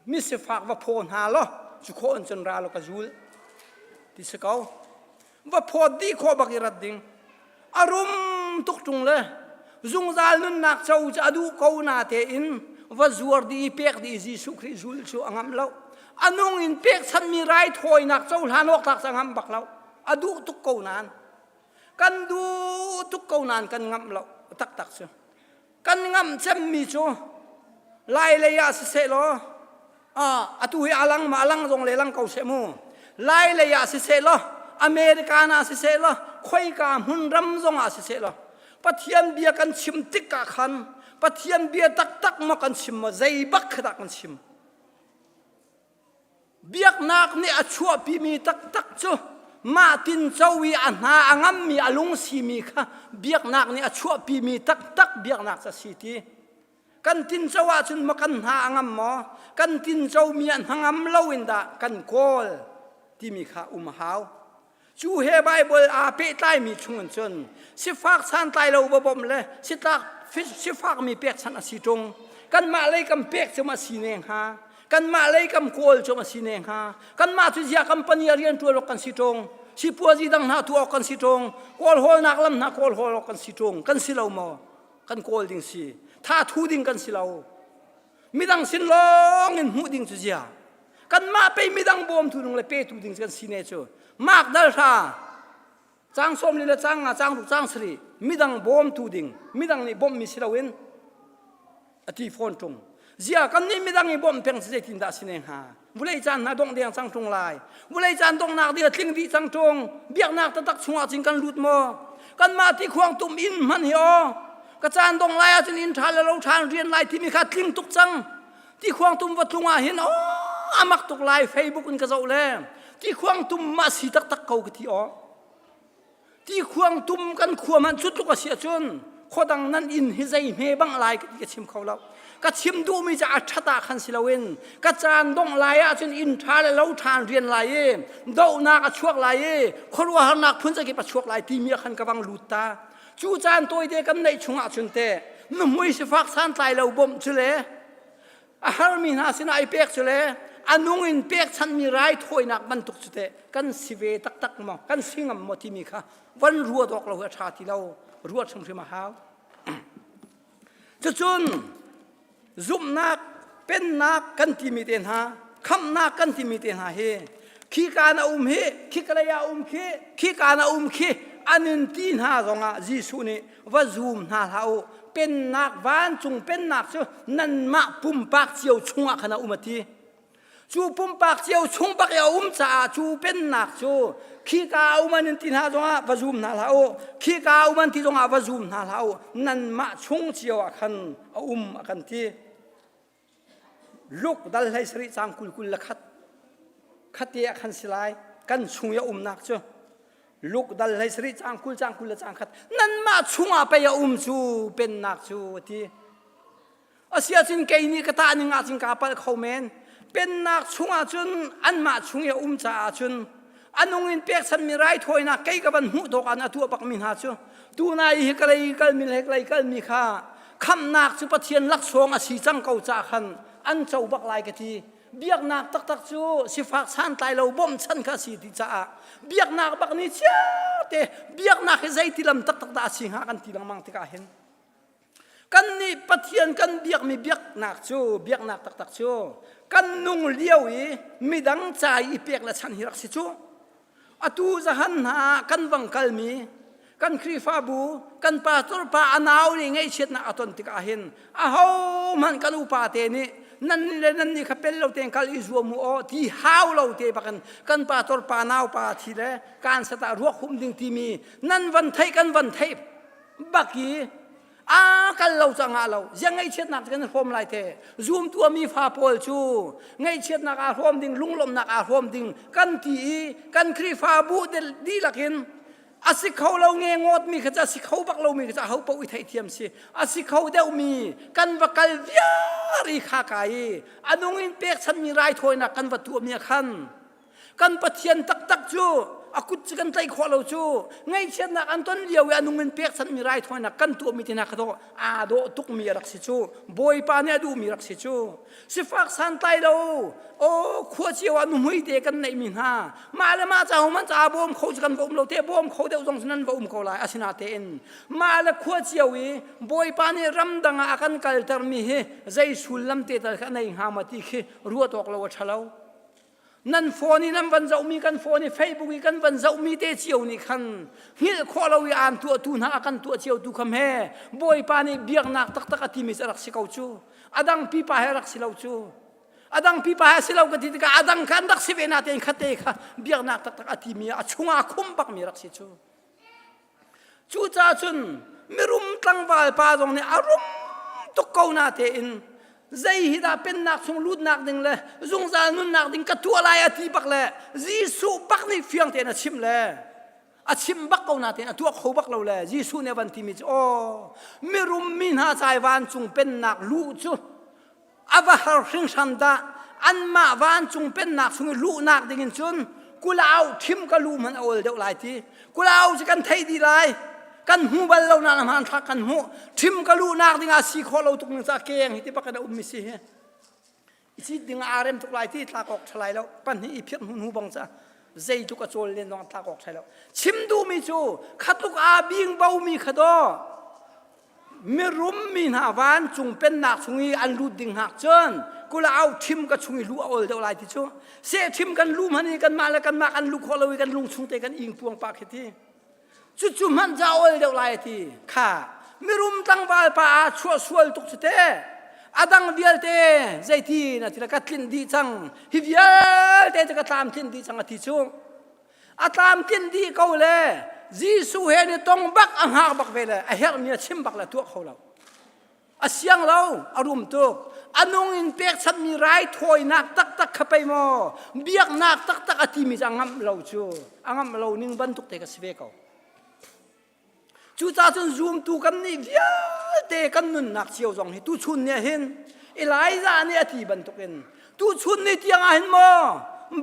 misifak va phaw hna law cu khawh in cun ra law ka zul ti si ko va phawt dih khawh bak i rat ding a rum tuk ṭung le zungzal nunnak co cu a duh ko na tein va zuar dih i pek dih Jesuh Khrih zul cu a ngamh lo a nung in pekchanhmi raithawinak cohlan awk tlak cu a ngamh bak lo a duh tuk ko nain Kan duh tuk ko nain kan ngamh lo taktak cu. Kan ngamh cemmi cu Lai lei ah siseh law atu hi alang ma alang zong le lang ko seh mu. Lai lei ah siseh law American ah siseh law khoika hmun ram zong ah siseh law Pathian bia kan chim tik ah khan Pathian bia taktak maw kan chim maw zei bak kha dah kan chim. Biaknak nih a chuahpimi taktak cu mah tinco i a hna a ngammi a lungsimi kha biaknak nih a chuahpimi taktak biaknak cu a si ti. Kan tinco ahcun maw kan hna a ngam maw? Kan tincomi a hnangam loin dah kan kawl timi kha um a hau. Cu he Baibal aa pehtlaimi chungin cun sifak santlai lo va bawmh le sitlak sifakmi pekchanh a si ṭung. Kanmah lei kan pek cu ma si ne hnga? Kanmah lei kan kawl cu ma si ne hnga? Kanmah cu zia company ah rian ṭuan awk kan si ṭung. Sipuazi dang hna tuah awk kan si ṭung. Kawl hawlnak lam hna kawl hawl awk kan si ṭung. Kan si lo maw? Kan kawl ding si. Tha thu ding kan si lo. Midang sin lawng in hmuh ding cu zia. Kanmah pei midang bawmtu ding le petu ding kan si ne cu. Mak dal hra Caang 40 le caang nga, caang ruk, caang sarih midang bawmtu ding, midang nih bawmhmi si loin a ti fawn ṭung. Zia kan nih midang i bawmh peng cu zeitindah a si ne hnga? Vulei caan hna dongh deng cang ṭung lai. Vulei caan donghnak ding a tling dih cang ṭung. Biaknak taktak chungah cun kan lut maw? Kanmah ti khuang tum inn hmanh hi aw. Ka caan dong lai ahcun inn ṭha le lo ṭha in rian lai timi kha tling tuk cang. Ti khuang tum va tlung ah hin aw a mak tuk lai Facebook in ka zoh le ti khuang tum ma si taktak ko ka ti aw. Ti khuang tum kan khua man cu tluk a si ahcun khuadang nan inn hi zei hme bang lai ka ti ka chim kho lo. Ka chim duhmi cu a ṭhat ah khan si loin ka caan dongh lai ahcun inn ṭha le lo ṭha in rian lai i dohnak a chuak lai i khuaruahharnak phun zakip a chuak lai timi ah khan ka vang lut ta. Cu caan tawite kan neih chungah cun teh nuhmui sifak santlai lo bawmh cu le a harmi hna sinah i pek cu le a nung in pekchanhmi raithawinak bantuk cu teh kan si ve taktak maw kan si ngam maw timi kha van ruat awk lo hi a ṭha ti lo ruat hrimhrim a hau cucun zumhnak pennak kan timi te hna khamhnak kan timi te hna hi khika na um hi khika lei ah um khi khika na um khi an in ti hna zongah Jesuh nih va zum hna hlah u pennak vancung pennak cu nanmah pumpak cio chungah khan a um a ti cu pumpak cio chung bak i a um caah cu pennak cu khika a um an in ti hna zongah va zum hna hlah u khika a um an ti zongah va zum hna hlah u nanmah chung cio ah khan a um a kan ti Luk dal hlei sarih cang 20 kul le khat khate ah khan si lai kan chung i a umnak cu Luk dal hlei sarih cang 20 cang 20 le cang khat nanmah chungah pei a um cu pennak cu a ti asiahcun kei nih ka tah ning ahcun kaa palh kho men pennak chungah cun anmah chung i a um caah cun a nung in pekchanmi raithawinak kei ka van hmuh tawk ah a tuah bakmi hna cu tunai hi ka lei kalmi le lei kalmi kha khamhnak cu Pathian laksawng a si cang ko ca khan an co bak lai ka ti biaknak taktak cu sifak santlai lo bawmchan kha a si ti caah biaknak bak ni chiate biaknak hi zeiti lam taktak dah a si hnga kan ti lengmang tikah hin Kannih Pathian kan biakmi biaknak cu biaknak taktak cu kan nung lio i midang ca i pek le chan hi rak si cu. Atu zahan hna ah kan vang kalmi kan Khrihfabu kan pastor pa a nau nih ngaihchiatnak a ton tikah hin ahohmanh kan upa te nih nan le nan nih kha pel lo tein kal i zuam u aw ti hau lo te bakin kan pastor pa nau pa thi le kan sat ah ruak hum ding timi nan van theih kan van theih bak i a kal lo cang ah lo ziang ngaihchiatnak kan hrawm lai te zoom tuami fa pawl cu ngaihchiatnak aa hrawm ding lunglawmhnak aa hrawm ding kan ti i kan Khrihfabu dihlak in a si kho lo nge ngawt mi kha a si kho bak lo mi kha ho paoh i theihthiam si a si kho deuh mi kan va kal viar i kha ka i a nung in pekchanmi raithawinak kan va tuah mi ah khan Kan Pathian taktak cu a kut cu kan tlaih khawh lo cu ngaihchiatnak an ton lio i a nung in pekchanhmi raithawinak kan tuahmi te hna kha dawh aa dawh tukmi a rak si cu Bawipa nih a duhmi rak si cu sifak santlai lo aw khua cio ah nuhmui te kan neihmi hna mah le mah ca man ca bawm kho cu kan va um lo te bawm kho deuh zong cu nan va um ko lai asinatein mah le khua cio i Bawipa nih ramdang ah a kan kaltermi hi zei sullam te tal kha a nei hnga ma ti khi ruat awk lo a ṭha lo Nan phone i nan van zohmi kan phone i Facebook i kan van zohmi te cio nih khan hngilh khawh lo i aan tuahtu hna a kan tuah cio tu kham he Bawipa nih biaknak taktak a timi cu a rak si ko cu. A dang pipa he a rak si lo cu. A dang pipa he a si lo ka ti tikah a dang kha an rak si ve natein khate kha biaknak taktak a timi a chungah a khum bakmi rak si cu. Cucaah cun mirum tlangval pa zong nih a rum tuk ko natein zei hi dah pennak chung lutnak ding le zungzal nunnak ding ka tuah lai a ti bak le Jesuh bak nih fiang tein a chimh le a chim bak ko natein a tuah kho bak lo le Jesuh nih a van timi cu aw mirum mi hna cai vancung pennak luh cu a va har hringhran dah anmah vancung pennak chung i luhnak ding in cun kulau thim ka lu hmanh a ol deuh lai ti kulau cu kan theih dih lai. Kan hmu bal lo na hmanthlak kan hmuh. Ṭhim ka luhnak ding ah si khawh lo tuk ning ca keng hi ti bak in a ummi si hi. I cit ding ah aa rem tuk lai ti tlak awk ṭha lai lo. Pahnih i phirh hnu hnu bang ca zeitluk a cawl len zong tlak awk ṭha lo. Chim duhmi cu khatluk aa bing bomi kha daw mirum mi hna vancung pennak chung i an lut ding hngak cun kula au ṭhim ka chung i luh a ol deuh lai ti cu seh ṭhim kan lu hmanh i kanmah le kanmah kan lu khawh lo i kan lung chung te kan ing puang pah khi ti cucu hmanh ca ol deuh lai ti kha mirum tlangval pa ah chuah sual tuk cu te a dang vialte zeiti na ti le ka tlinh dih cang hi vialte cu ka tlam tlinh dih cang a ti cu a tlamtlinh dih ko le Jesuh he ni tong bak a hngak bak ve le a herhmi a chim bak le tuah kho lo a siang lo a rum tuk a nung in pekchanhmi raithawinak taktak kha pei maw biaknak taktak a timi cu a ngamh lo cu a ngamh lo ning bantuk te ka si ve ko Cucaah cun zumtu kannih vialte kan nunnak cio zong hi tuchun ni ah hin Elijah nih a ti bantukin tuchun ni tiang ah hin maw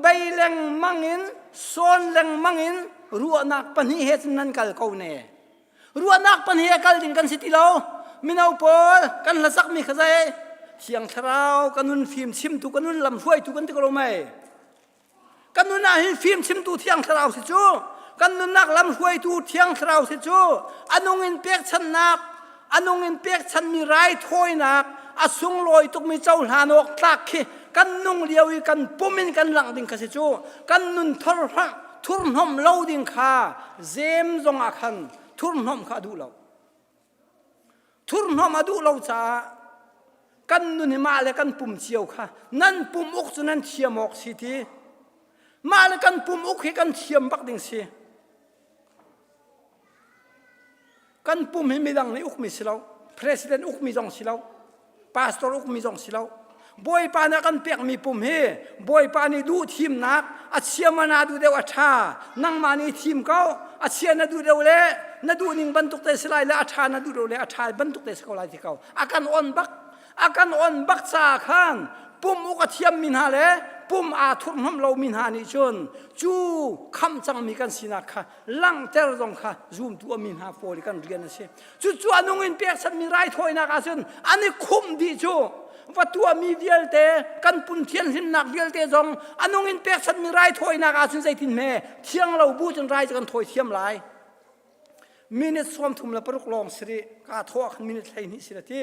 bei lengmang in sawn lengmang in ruahnak pahnih he cun nan kal ko ne. Ruahnak pahnih he kal ding kan si ti lo. Mino pawl kan hlasakmi kha zei Thiang Thlarau kan nun fim chimtu kan nun lam hruaitu kan ti ko lo mei. Kan nun ah hin fimchimtu Thiang Thlarau si cu kan nunnak lam hruaitu Thiang Thlarau si cu a nung in pekchannak a nung in pekchanmi raithawinak a sunglawi tukmi cohlan awk tlak khi kan nung lio i kan pum in kan langh ding kha si cu kan nun thor thurhnom lo ding kha zem zong ah khan thurhnom kha a duh lo Thurhnawm a duh lo caah kan nun hi mah le kan pum cio kha nan pum uk cu nan thiam awk si ti. Mah le kan pum uk hi kan thiam bak ding si. Kan pum hi midang nih ukmi si lo. President ukmi zong si lo. Pastor ukmi zong si lo. Bawipa nih a kan pekmi pum hi Bawipa nih duh thimnak a chia ma na duh deuh a ṭha nangmah nih thim ko a chia na duh deuh le na duh ning bantuk te si lai le a ṭha na duh deuh le a ṭha bantuk te si ko lai ti ko a kan on bak a kan on bak ca khan pum uk a thiammi hna le pum aa thurhnomh lomi hna nih cun cu khamh cangmi kan sinak kha langhter zong kha zumtu a mi hna pawl i kan rian a si Cucu a nung in pekchanhmi raithawinak ahcun an i khumh dih cu va tuahmi vialte kan pum thianhlimnak vialte zong a nung in pekchanhmi raithawinak ahcun zeitin hme thiang lo bu cun rai cu kan thawi thiam lai. Minute 36 lawng si rih kaa thawh ah khan minute 12 si la ti.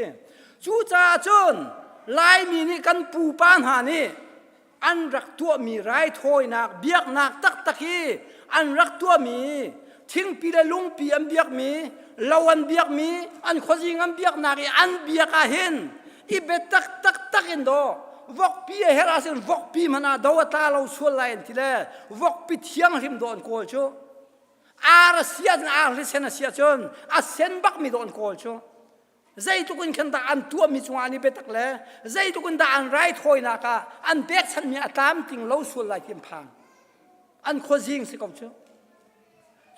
Cucaah cun Laimi nih kan pupa hna nih an rak tuahmi raithawinak biaknak taktak hi an rak tuahmi thingpi le lungpi an biakmi lo an biakmi an khuazing an biaknak i an biak ah hin i biatak taktak in daw vokpi a herh ahcun vokpi hmanh ah do a tla lo sual lai an ti le vokpi thianghlim dawh an kawl cu ar a si ahcun ar hlisen a si ahcun a sen bakmi dawh an kawl cu Zeitluk in khan dah an tuahmi cungah an i biatak le zeitluk in dah an raithawinak ah an pekchanhmi a tlamtling lo sual lai ti an phang. An khuazing si ko cu.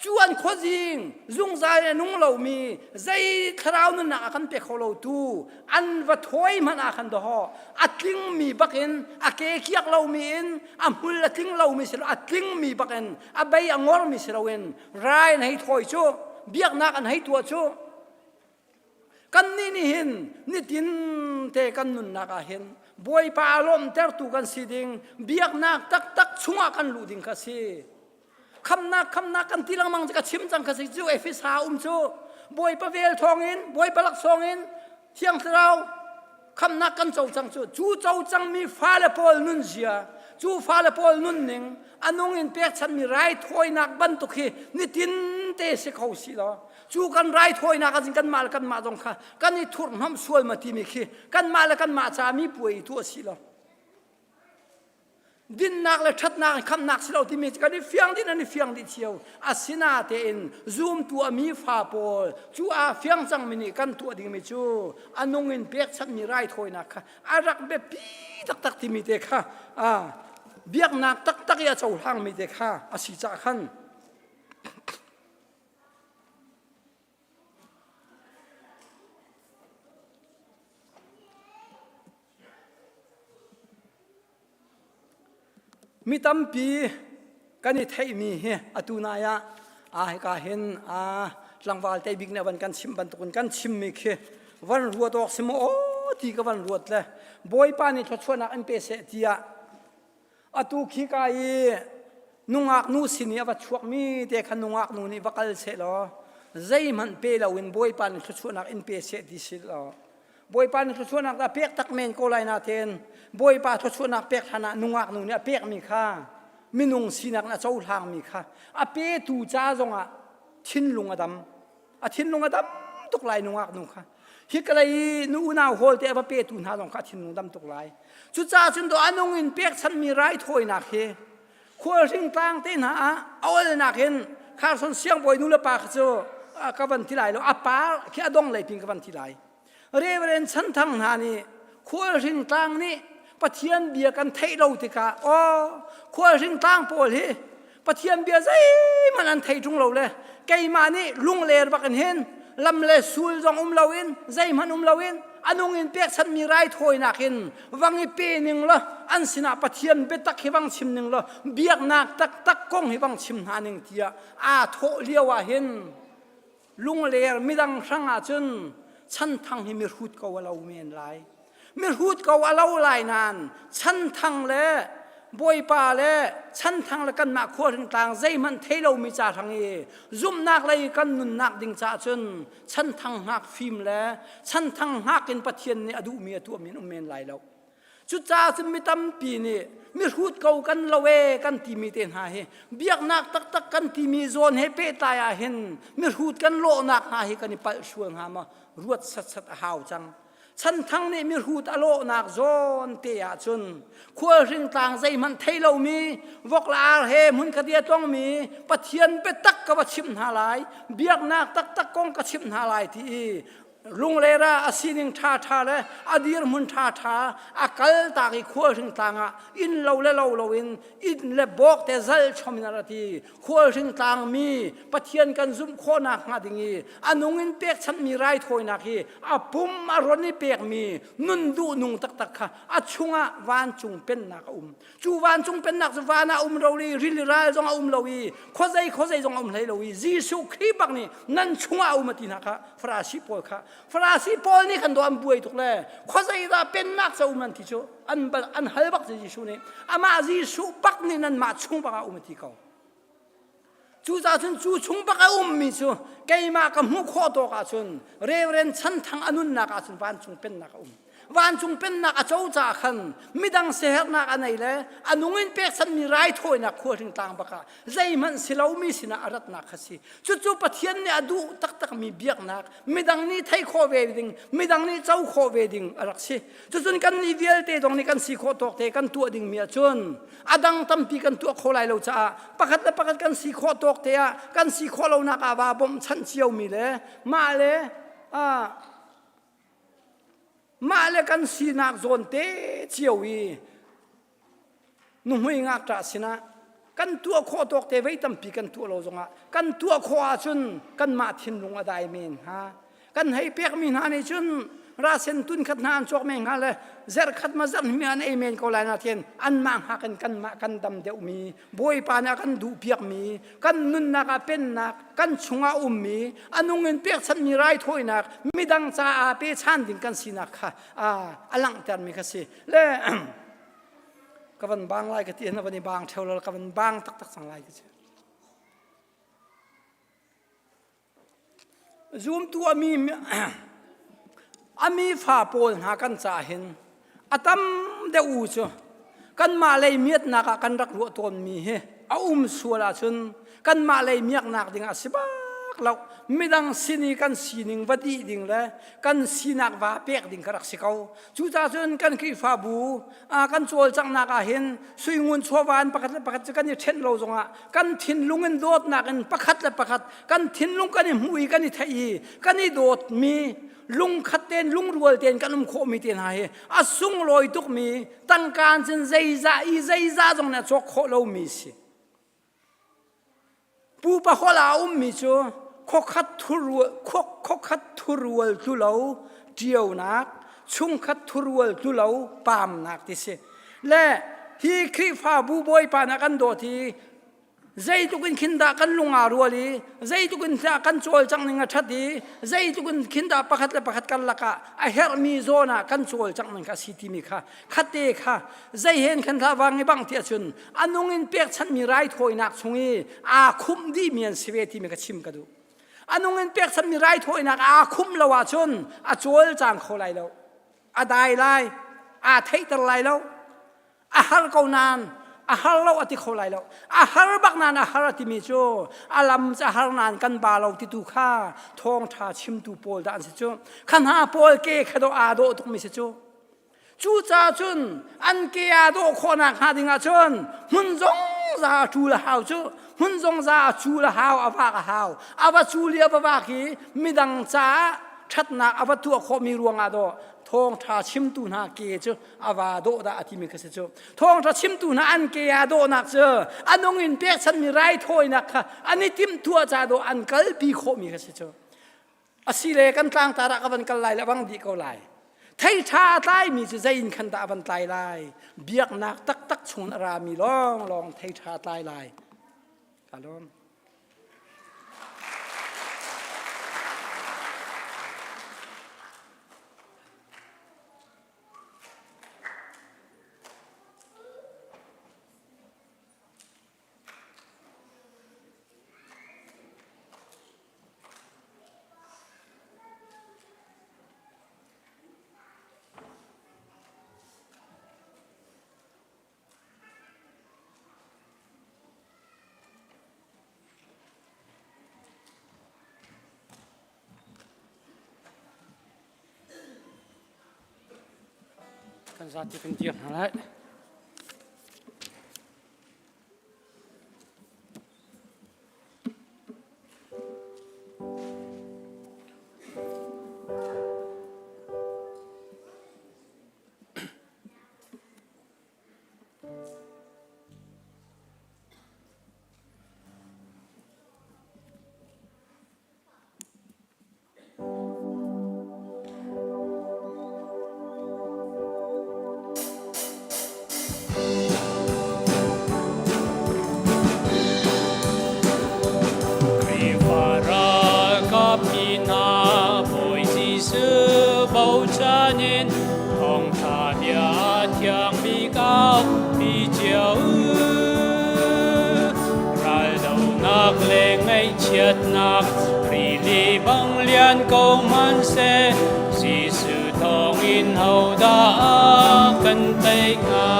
Cu an khuazing zungzal a nung lomi zei thlarau nunnak a kan pe kho lo tu an va thawi hmanh ah khan dawh a tlingmi bakin a ke kiak lomi in a hmul a tling lomi si lo a tlingmi bakin a bei a ngormi si loin rai an hei thawi cu biaknak an hei tuah cu Kannih nih hin nitin te kan nunnak ah hin Bawipa a lawmhtertu kan si ding, biaknak taktak chungah kan luh ding kha si. Khamnak khamnak kan ti lengmang ka chim cang kha si cu Efesa um cu Bawipa vel thawngin Bawipa laksawng in Thiang Thlarau khamnak kan co cang cu cu co cangmi fale pawl nunzia cu fale pawl nunning a nung in pekchanmi raithawinak bantuk hi nitin te si kho si law Cu kan raithawinak ah kanmah le kanmah zong kha kan i thurhhnawmh sual ma timi khi kanmah le kanmah ca mi puai tu a si lo. Dinnak le ṭhatnak khamnak si lo timi kan i fiang dih nan i fiang dih cio. Asinatein zumtu a mi fa pawl cu aa fiang cangmi nih kan tuah dingmi cu a nung in pekchanhmi raithawinak kha a rak biapi taktak timi te kha biaknak taktak i a cohlangmi te kha a si cah khan Mi tampi kan i theihmi hi atu nai ah hika hin. tlangval te bik nih van kan chim bantukin kan chimmi khi van ruat awk si maw aw ti ka van ruat le Bawipa nih thluachuahnak in pe seh tiah atu khi ka i nungak nu sin i a va chuakmi te kha nungak nu nih va kal seh law zeihmanh pe loin Bawipa nih thluachuahnak in pe seh ti si law Bawipa nih thluachuahnak a pek tak men ko lai nain Bawipa thluachuahnak pek hlan ah nungak nu nih a pekmi kha minung sinak in a cohlangmi kha a petu ca zongah thinlung a dam a thinlung a dam tuk lai nungak nu kha hi kalei nu unau hawl te a va petu hna zong kha a thinlung dam tuk lai cucaah cun do a nung in pekchanhmi raithawinak hi khualhring tlang te hna ah a olnak in Kharson siangbawi nu le pa kha cu ka van ti lai lo a pa khi a dong lei pin ka van ti lai Reverend Chanthang hna nih khualhring tlang nih Pathian bia kan theih lo tikah aw khualhring tlang pawl hi Pathian bia zeihmanh an thei ṭung lo le keimah nih lungler bak in hin lam le sul zong um loin zeihmanh um loin a nung in pekchanhmi raithawinak in vang i pe ning law an sinah Pathian biatak hi vang chim ning law biaknak taktak kong hi vang chim hna ning tiah aa thawh lio ah hin Lungler midang hrang ahcun chanthang hi mihrut ko a lo men lai. Mihrut ko a lo lai nain chanthang le Bawipa le chanthang le kanmah khuahring tlang zeihmanh thei lomi ca hrang i zumhnak lei kan nunnak ding caah cun chanthang hngak fim le chanthang hngak in Pathian nih a duhmi a tuahmi an um men lai lo. Cucaah cun mi tampi nih mihrut ko kan lo e kan timi te hna hi biaknak taktak kan timi zawn he pehtlai ah hin mihrut kan lawhnak hna hi kan i palh sual hnga maw ruat satsat a hau cang. Chanthang nih mihrut a lawhnak zawn te ah cun khualhring tlang zeihmanh thei lomi vok le ar he hmunkhat i a tlongmi Pathian biatak ka va chimh hna lai biaknak taktak kong ka chimh hna lai ti i Lungler ah a sining ṭhaṭha le a dirhmun ṭhaṭha a kal tak i khualhring tlang ah inn lo le lo loin inn le bawk te zal chom in a rat i khualhring tlang mi Pathian kan zumh khawhnak hnga ding i a nung in pekchanhmi raithawinak hi a pum a ron i pekmi nun duh nung taktak kha a chungah vancung pennak a um. Cu vancung pennak cu van ah um ro i rili ral zong a um lo i khuazei khuazei zong a um hlei lo i Jesuh Khrih bak nih nan chungah a um a ti hna kha Farasi pawl kha Farasi pawl nih khan do an buai tuk le khuazei dah pennak ca um an ti cu an an hal bak Jesuh nih amah Jesuh bak nih nanmah chung bak ah um a ti ko Cucaah cun cu chung bak a ummi cu keimah ka hmuh khawh tawk ahcun Reverend Chanthang a nunnak ahcun vancung pennak a um. Vancung pennak a co caah khan midang siaherhnak a nei le a nung in pekchanmi raithawinak khualhring tlang bak ah zeihmanh si lomi sinah a ratnak kha si. Cucu Pathian nih a duh taktakmi biaknak, midang nih theih khawh ve ding, midang nih co khawh ve ding a rak si. Cucun kannih vialte zong nih kan si khawh tawk te kan tuah dingmi ahcun a dang tampi kan tuah kho lai lo caah pakhat le pakhat kan si khawh tawk te ah kan si khawh lonak ah vaa bawmhchanh ciomi le mah le mah le kan sinak zawn te cio i nuhmui ngakṭah sinah kan tuah khawh tawk te vei tampi kan tuah lo zongah kan tuah khawh ahcun kanmah thinlung a dai men hnga Kan hei pekmi hna nih cun rasen tun khat hna an cawk men hnga le zerh khat ma zerh mi an ei men ko lai nain anmah hngak in kanmah kan dam deuhmi Bawipa nih a kan duhpiakmi kan nunnak ah pennak kan chungah ummi a nung in pekchanhmi raithawinak midang caah pechan ding kan sinak kha a langhtermi kha si le ka van bang lai ka ti na van i bang theo lo ka van bang taktak cang lai ka si Zumtu a mi a mi fa pawl hna kan ca hin a tam deuh u cu kanmah lei miatnak ah kan rak ruah tawnmi hi a um sual ahcun kanmah lei miaknak ding a si bak lo midang sin i kan sining va dih ding le kan sinak va pek ding kha rak si ko cucaah cun kan Khrihfabu kan cawlcanghnak ah hin suingun chawva in pakhat le pakhat cu kan i ṭhen lo zongah kan thinlung in dawtnak in pakhat le pakhat kan thinlung kan i hmuh i kan i theih i kan i dawtmi lungkhat tein lungrual tein kan um khawhmi te hna hi a sunglawi tukmi tangka cun zeizah i zeizah zong nih a cawk khawh lomi si. Pupa holh ah a ummi cu khuakhat khuakhat thurual tlu lo ṭionak, chungkhat thurual tlu lo paamnak ti si. Le hi Khrihfabu Bawipa nih a kan dawt i. Zeitluk in khin dah kan lung aa rual i zeitluk in dah kan cawlcangh ning a ṭhat i zeitluk in khin dah pakhat le pakhat karlak ah a herhmi zawn ah kan cawlcangh ning kha a si timi kha khatte kha zei hen khan hlah vang i bang ti ahcun a nung in pekchanhmi raithawinak chung i aa khumh dihmi an si ve timi kha chim ka duh. A nung in pekchanhmi raithawinak aa khumh lo ahcun a cawlcang kho lai lo. A dai lai, aa theihter lai lo. A har ko nain a har lo a ti kho lai lo. A har bak nain a har a timi cu a lam cu a har nain kan ba lo titu kha thawngṭha chimtu pawl dah an si cu. Kha hna pawl ke kha dawh aa dawh tukmi si cu. Cucaah cun an ke aa dawh khawhnak hnga ding ahcun hmun zongza a cul a hau cu. Hmun zongza a cul a hau, a vak a hau. A va cul i a va vak i midang caah ṭhatnak a va tuah khawhmi ruangah dawh thawngṭha chimtu hna ke cu a va dawh dah a timi kha si cu. Thawngṭha chimtu hna an ke aa dawhnak cu a nung in pekchanhmi raithawinak kha an i timhtuah ca dawh an kalpi khawhmi kha si cu. Asile kan tlangtar ah ka van kal lai le bang dih ko lai. Thei ṭha a tlaimi cu zei in khan dah a van tlai lai? Biaknak taktak chung a rami lawnglawng thei ṭha a tlai lai. Ka lawm. Kan zati kan dir hna lai. Khrihfa ralkap mi hna Bawi Jesuh bochan in thawngṭha bia thiang bik ah mi cio raldonak le ngaihchiatnak rili bang lian ko hmanhseh Jesuh thawngin hodah a kan tei hnga?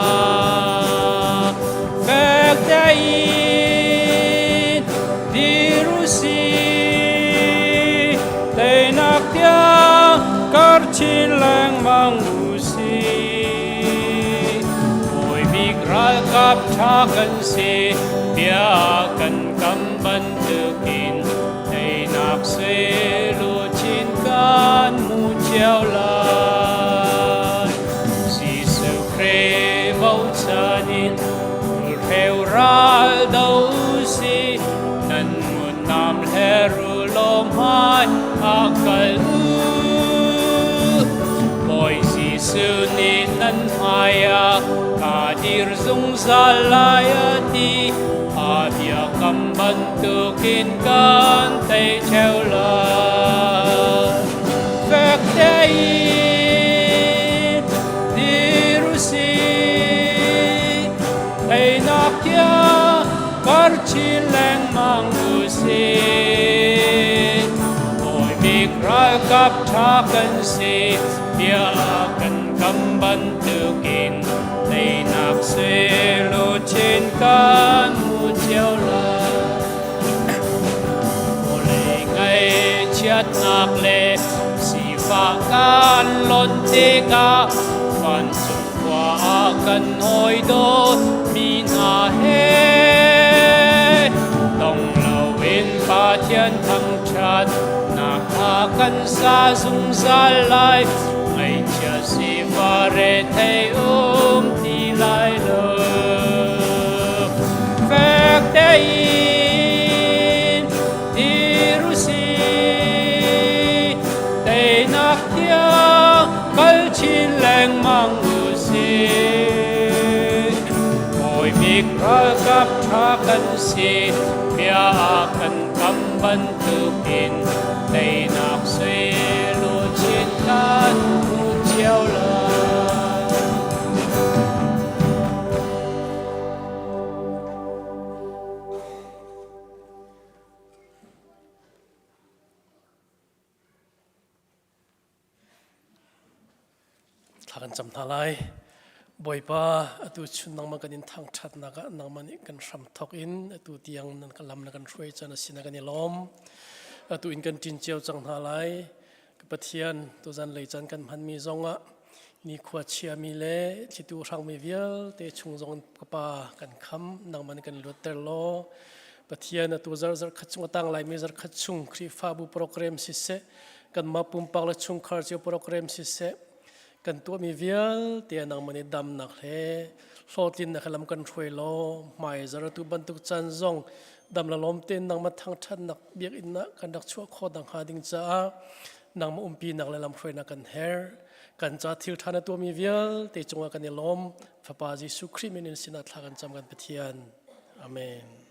Fek tein dir u sih, teinak tiang kar chin lengmang u sih. Bawi bik ralkap ṭha kan si, bia kan kam bantukin teinak sui luchin kan hmu cio lai. Jesuh Khrih bochan in rulhreu ral do usih, nan ngun nam he rulawm hmai ah kal u. Bawi Jesuh nih nan hmaiah ka dir zungzal lai a ti. A biakam bantukin kan tei ṭheo lai. Fek tein dir u sih, teinak tiang kar chin lengmang u sih. Bawi bik ralkap ṭha kan si, bia kan kam bantukin teinak sui luchin kan hmu cio lai. Vawlei ngaihchiatnak le sifah kan lonh tikah vancung khua ah kan hawi dawt mi hna he dong loin Pathian thangṭhat nak hla kan sa zungzal lai. Ngaihchia sifah rethei um ti lai lo. Fek tein dir u sih, teinak tiang kal chin lengmang u sih. Bawi bik ralkap ṭha kan si. si. Bia kan kam bantukin teinak sui luchin kan hmu cio lai. Thla kan cam hna lai. Bawipa, atu chun nangmah kan in thangṭhatnak ah nangmah nih kan hram thawk in atu tiang nan ka lam na kan hruai caan a si na kan i lawm. Atu in kan ṭin cio cang hna lai. Ka Pathian, tuzan lei caan kan hmanmi zongah nikhua chiami le thlitu hrangmi vialte chung zong ka pa kan kham nangmah nih kan luatter law Pathian atu zar zar khat chung a tang laimi zar khat chung Khrihfabu program siseh kanmah pumpak le chungkhar cio program siseh kan tuahmi vialte nangmah nih damnak he hlawhtlinnak he lam kan hruai law hmai zar atu bantuk caan zong dam la lawm tein nangmah thangṭhatnak biakinn ah kan rak chuah khawh dang hnga ding caah nangmah umpinak le lamhruainak kan herh kan ca thil ṭha na tuahmi vialte cungah kan i lawm fapa Jesuh Khrih min in sinah thla kan cam kan Pathian amen.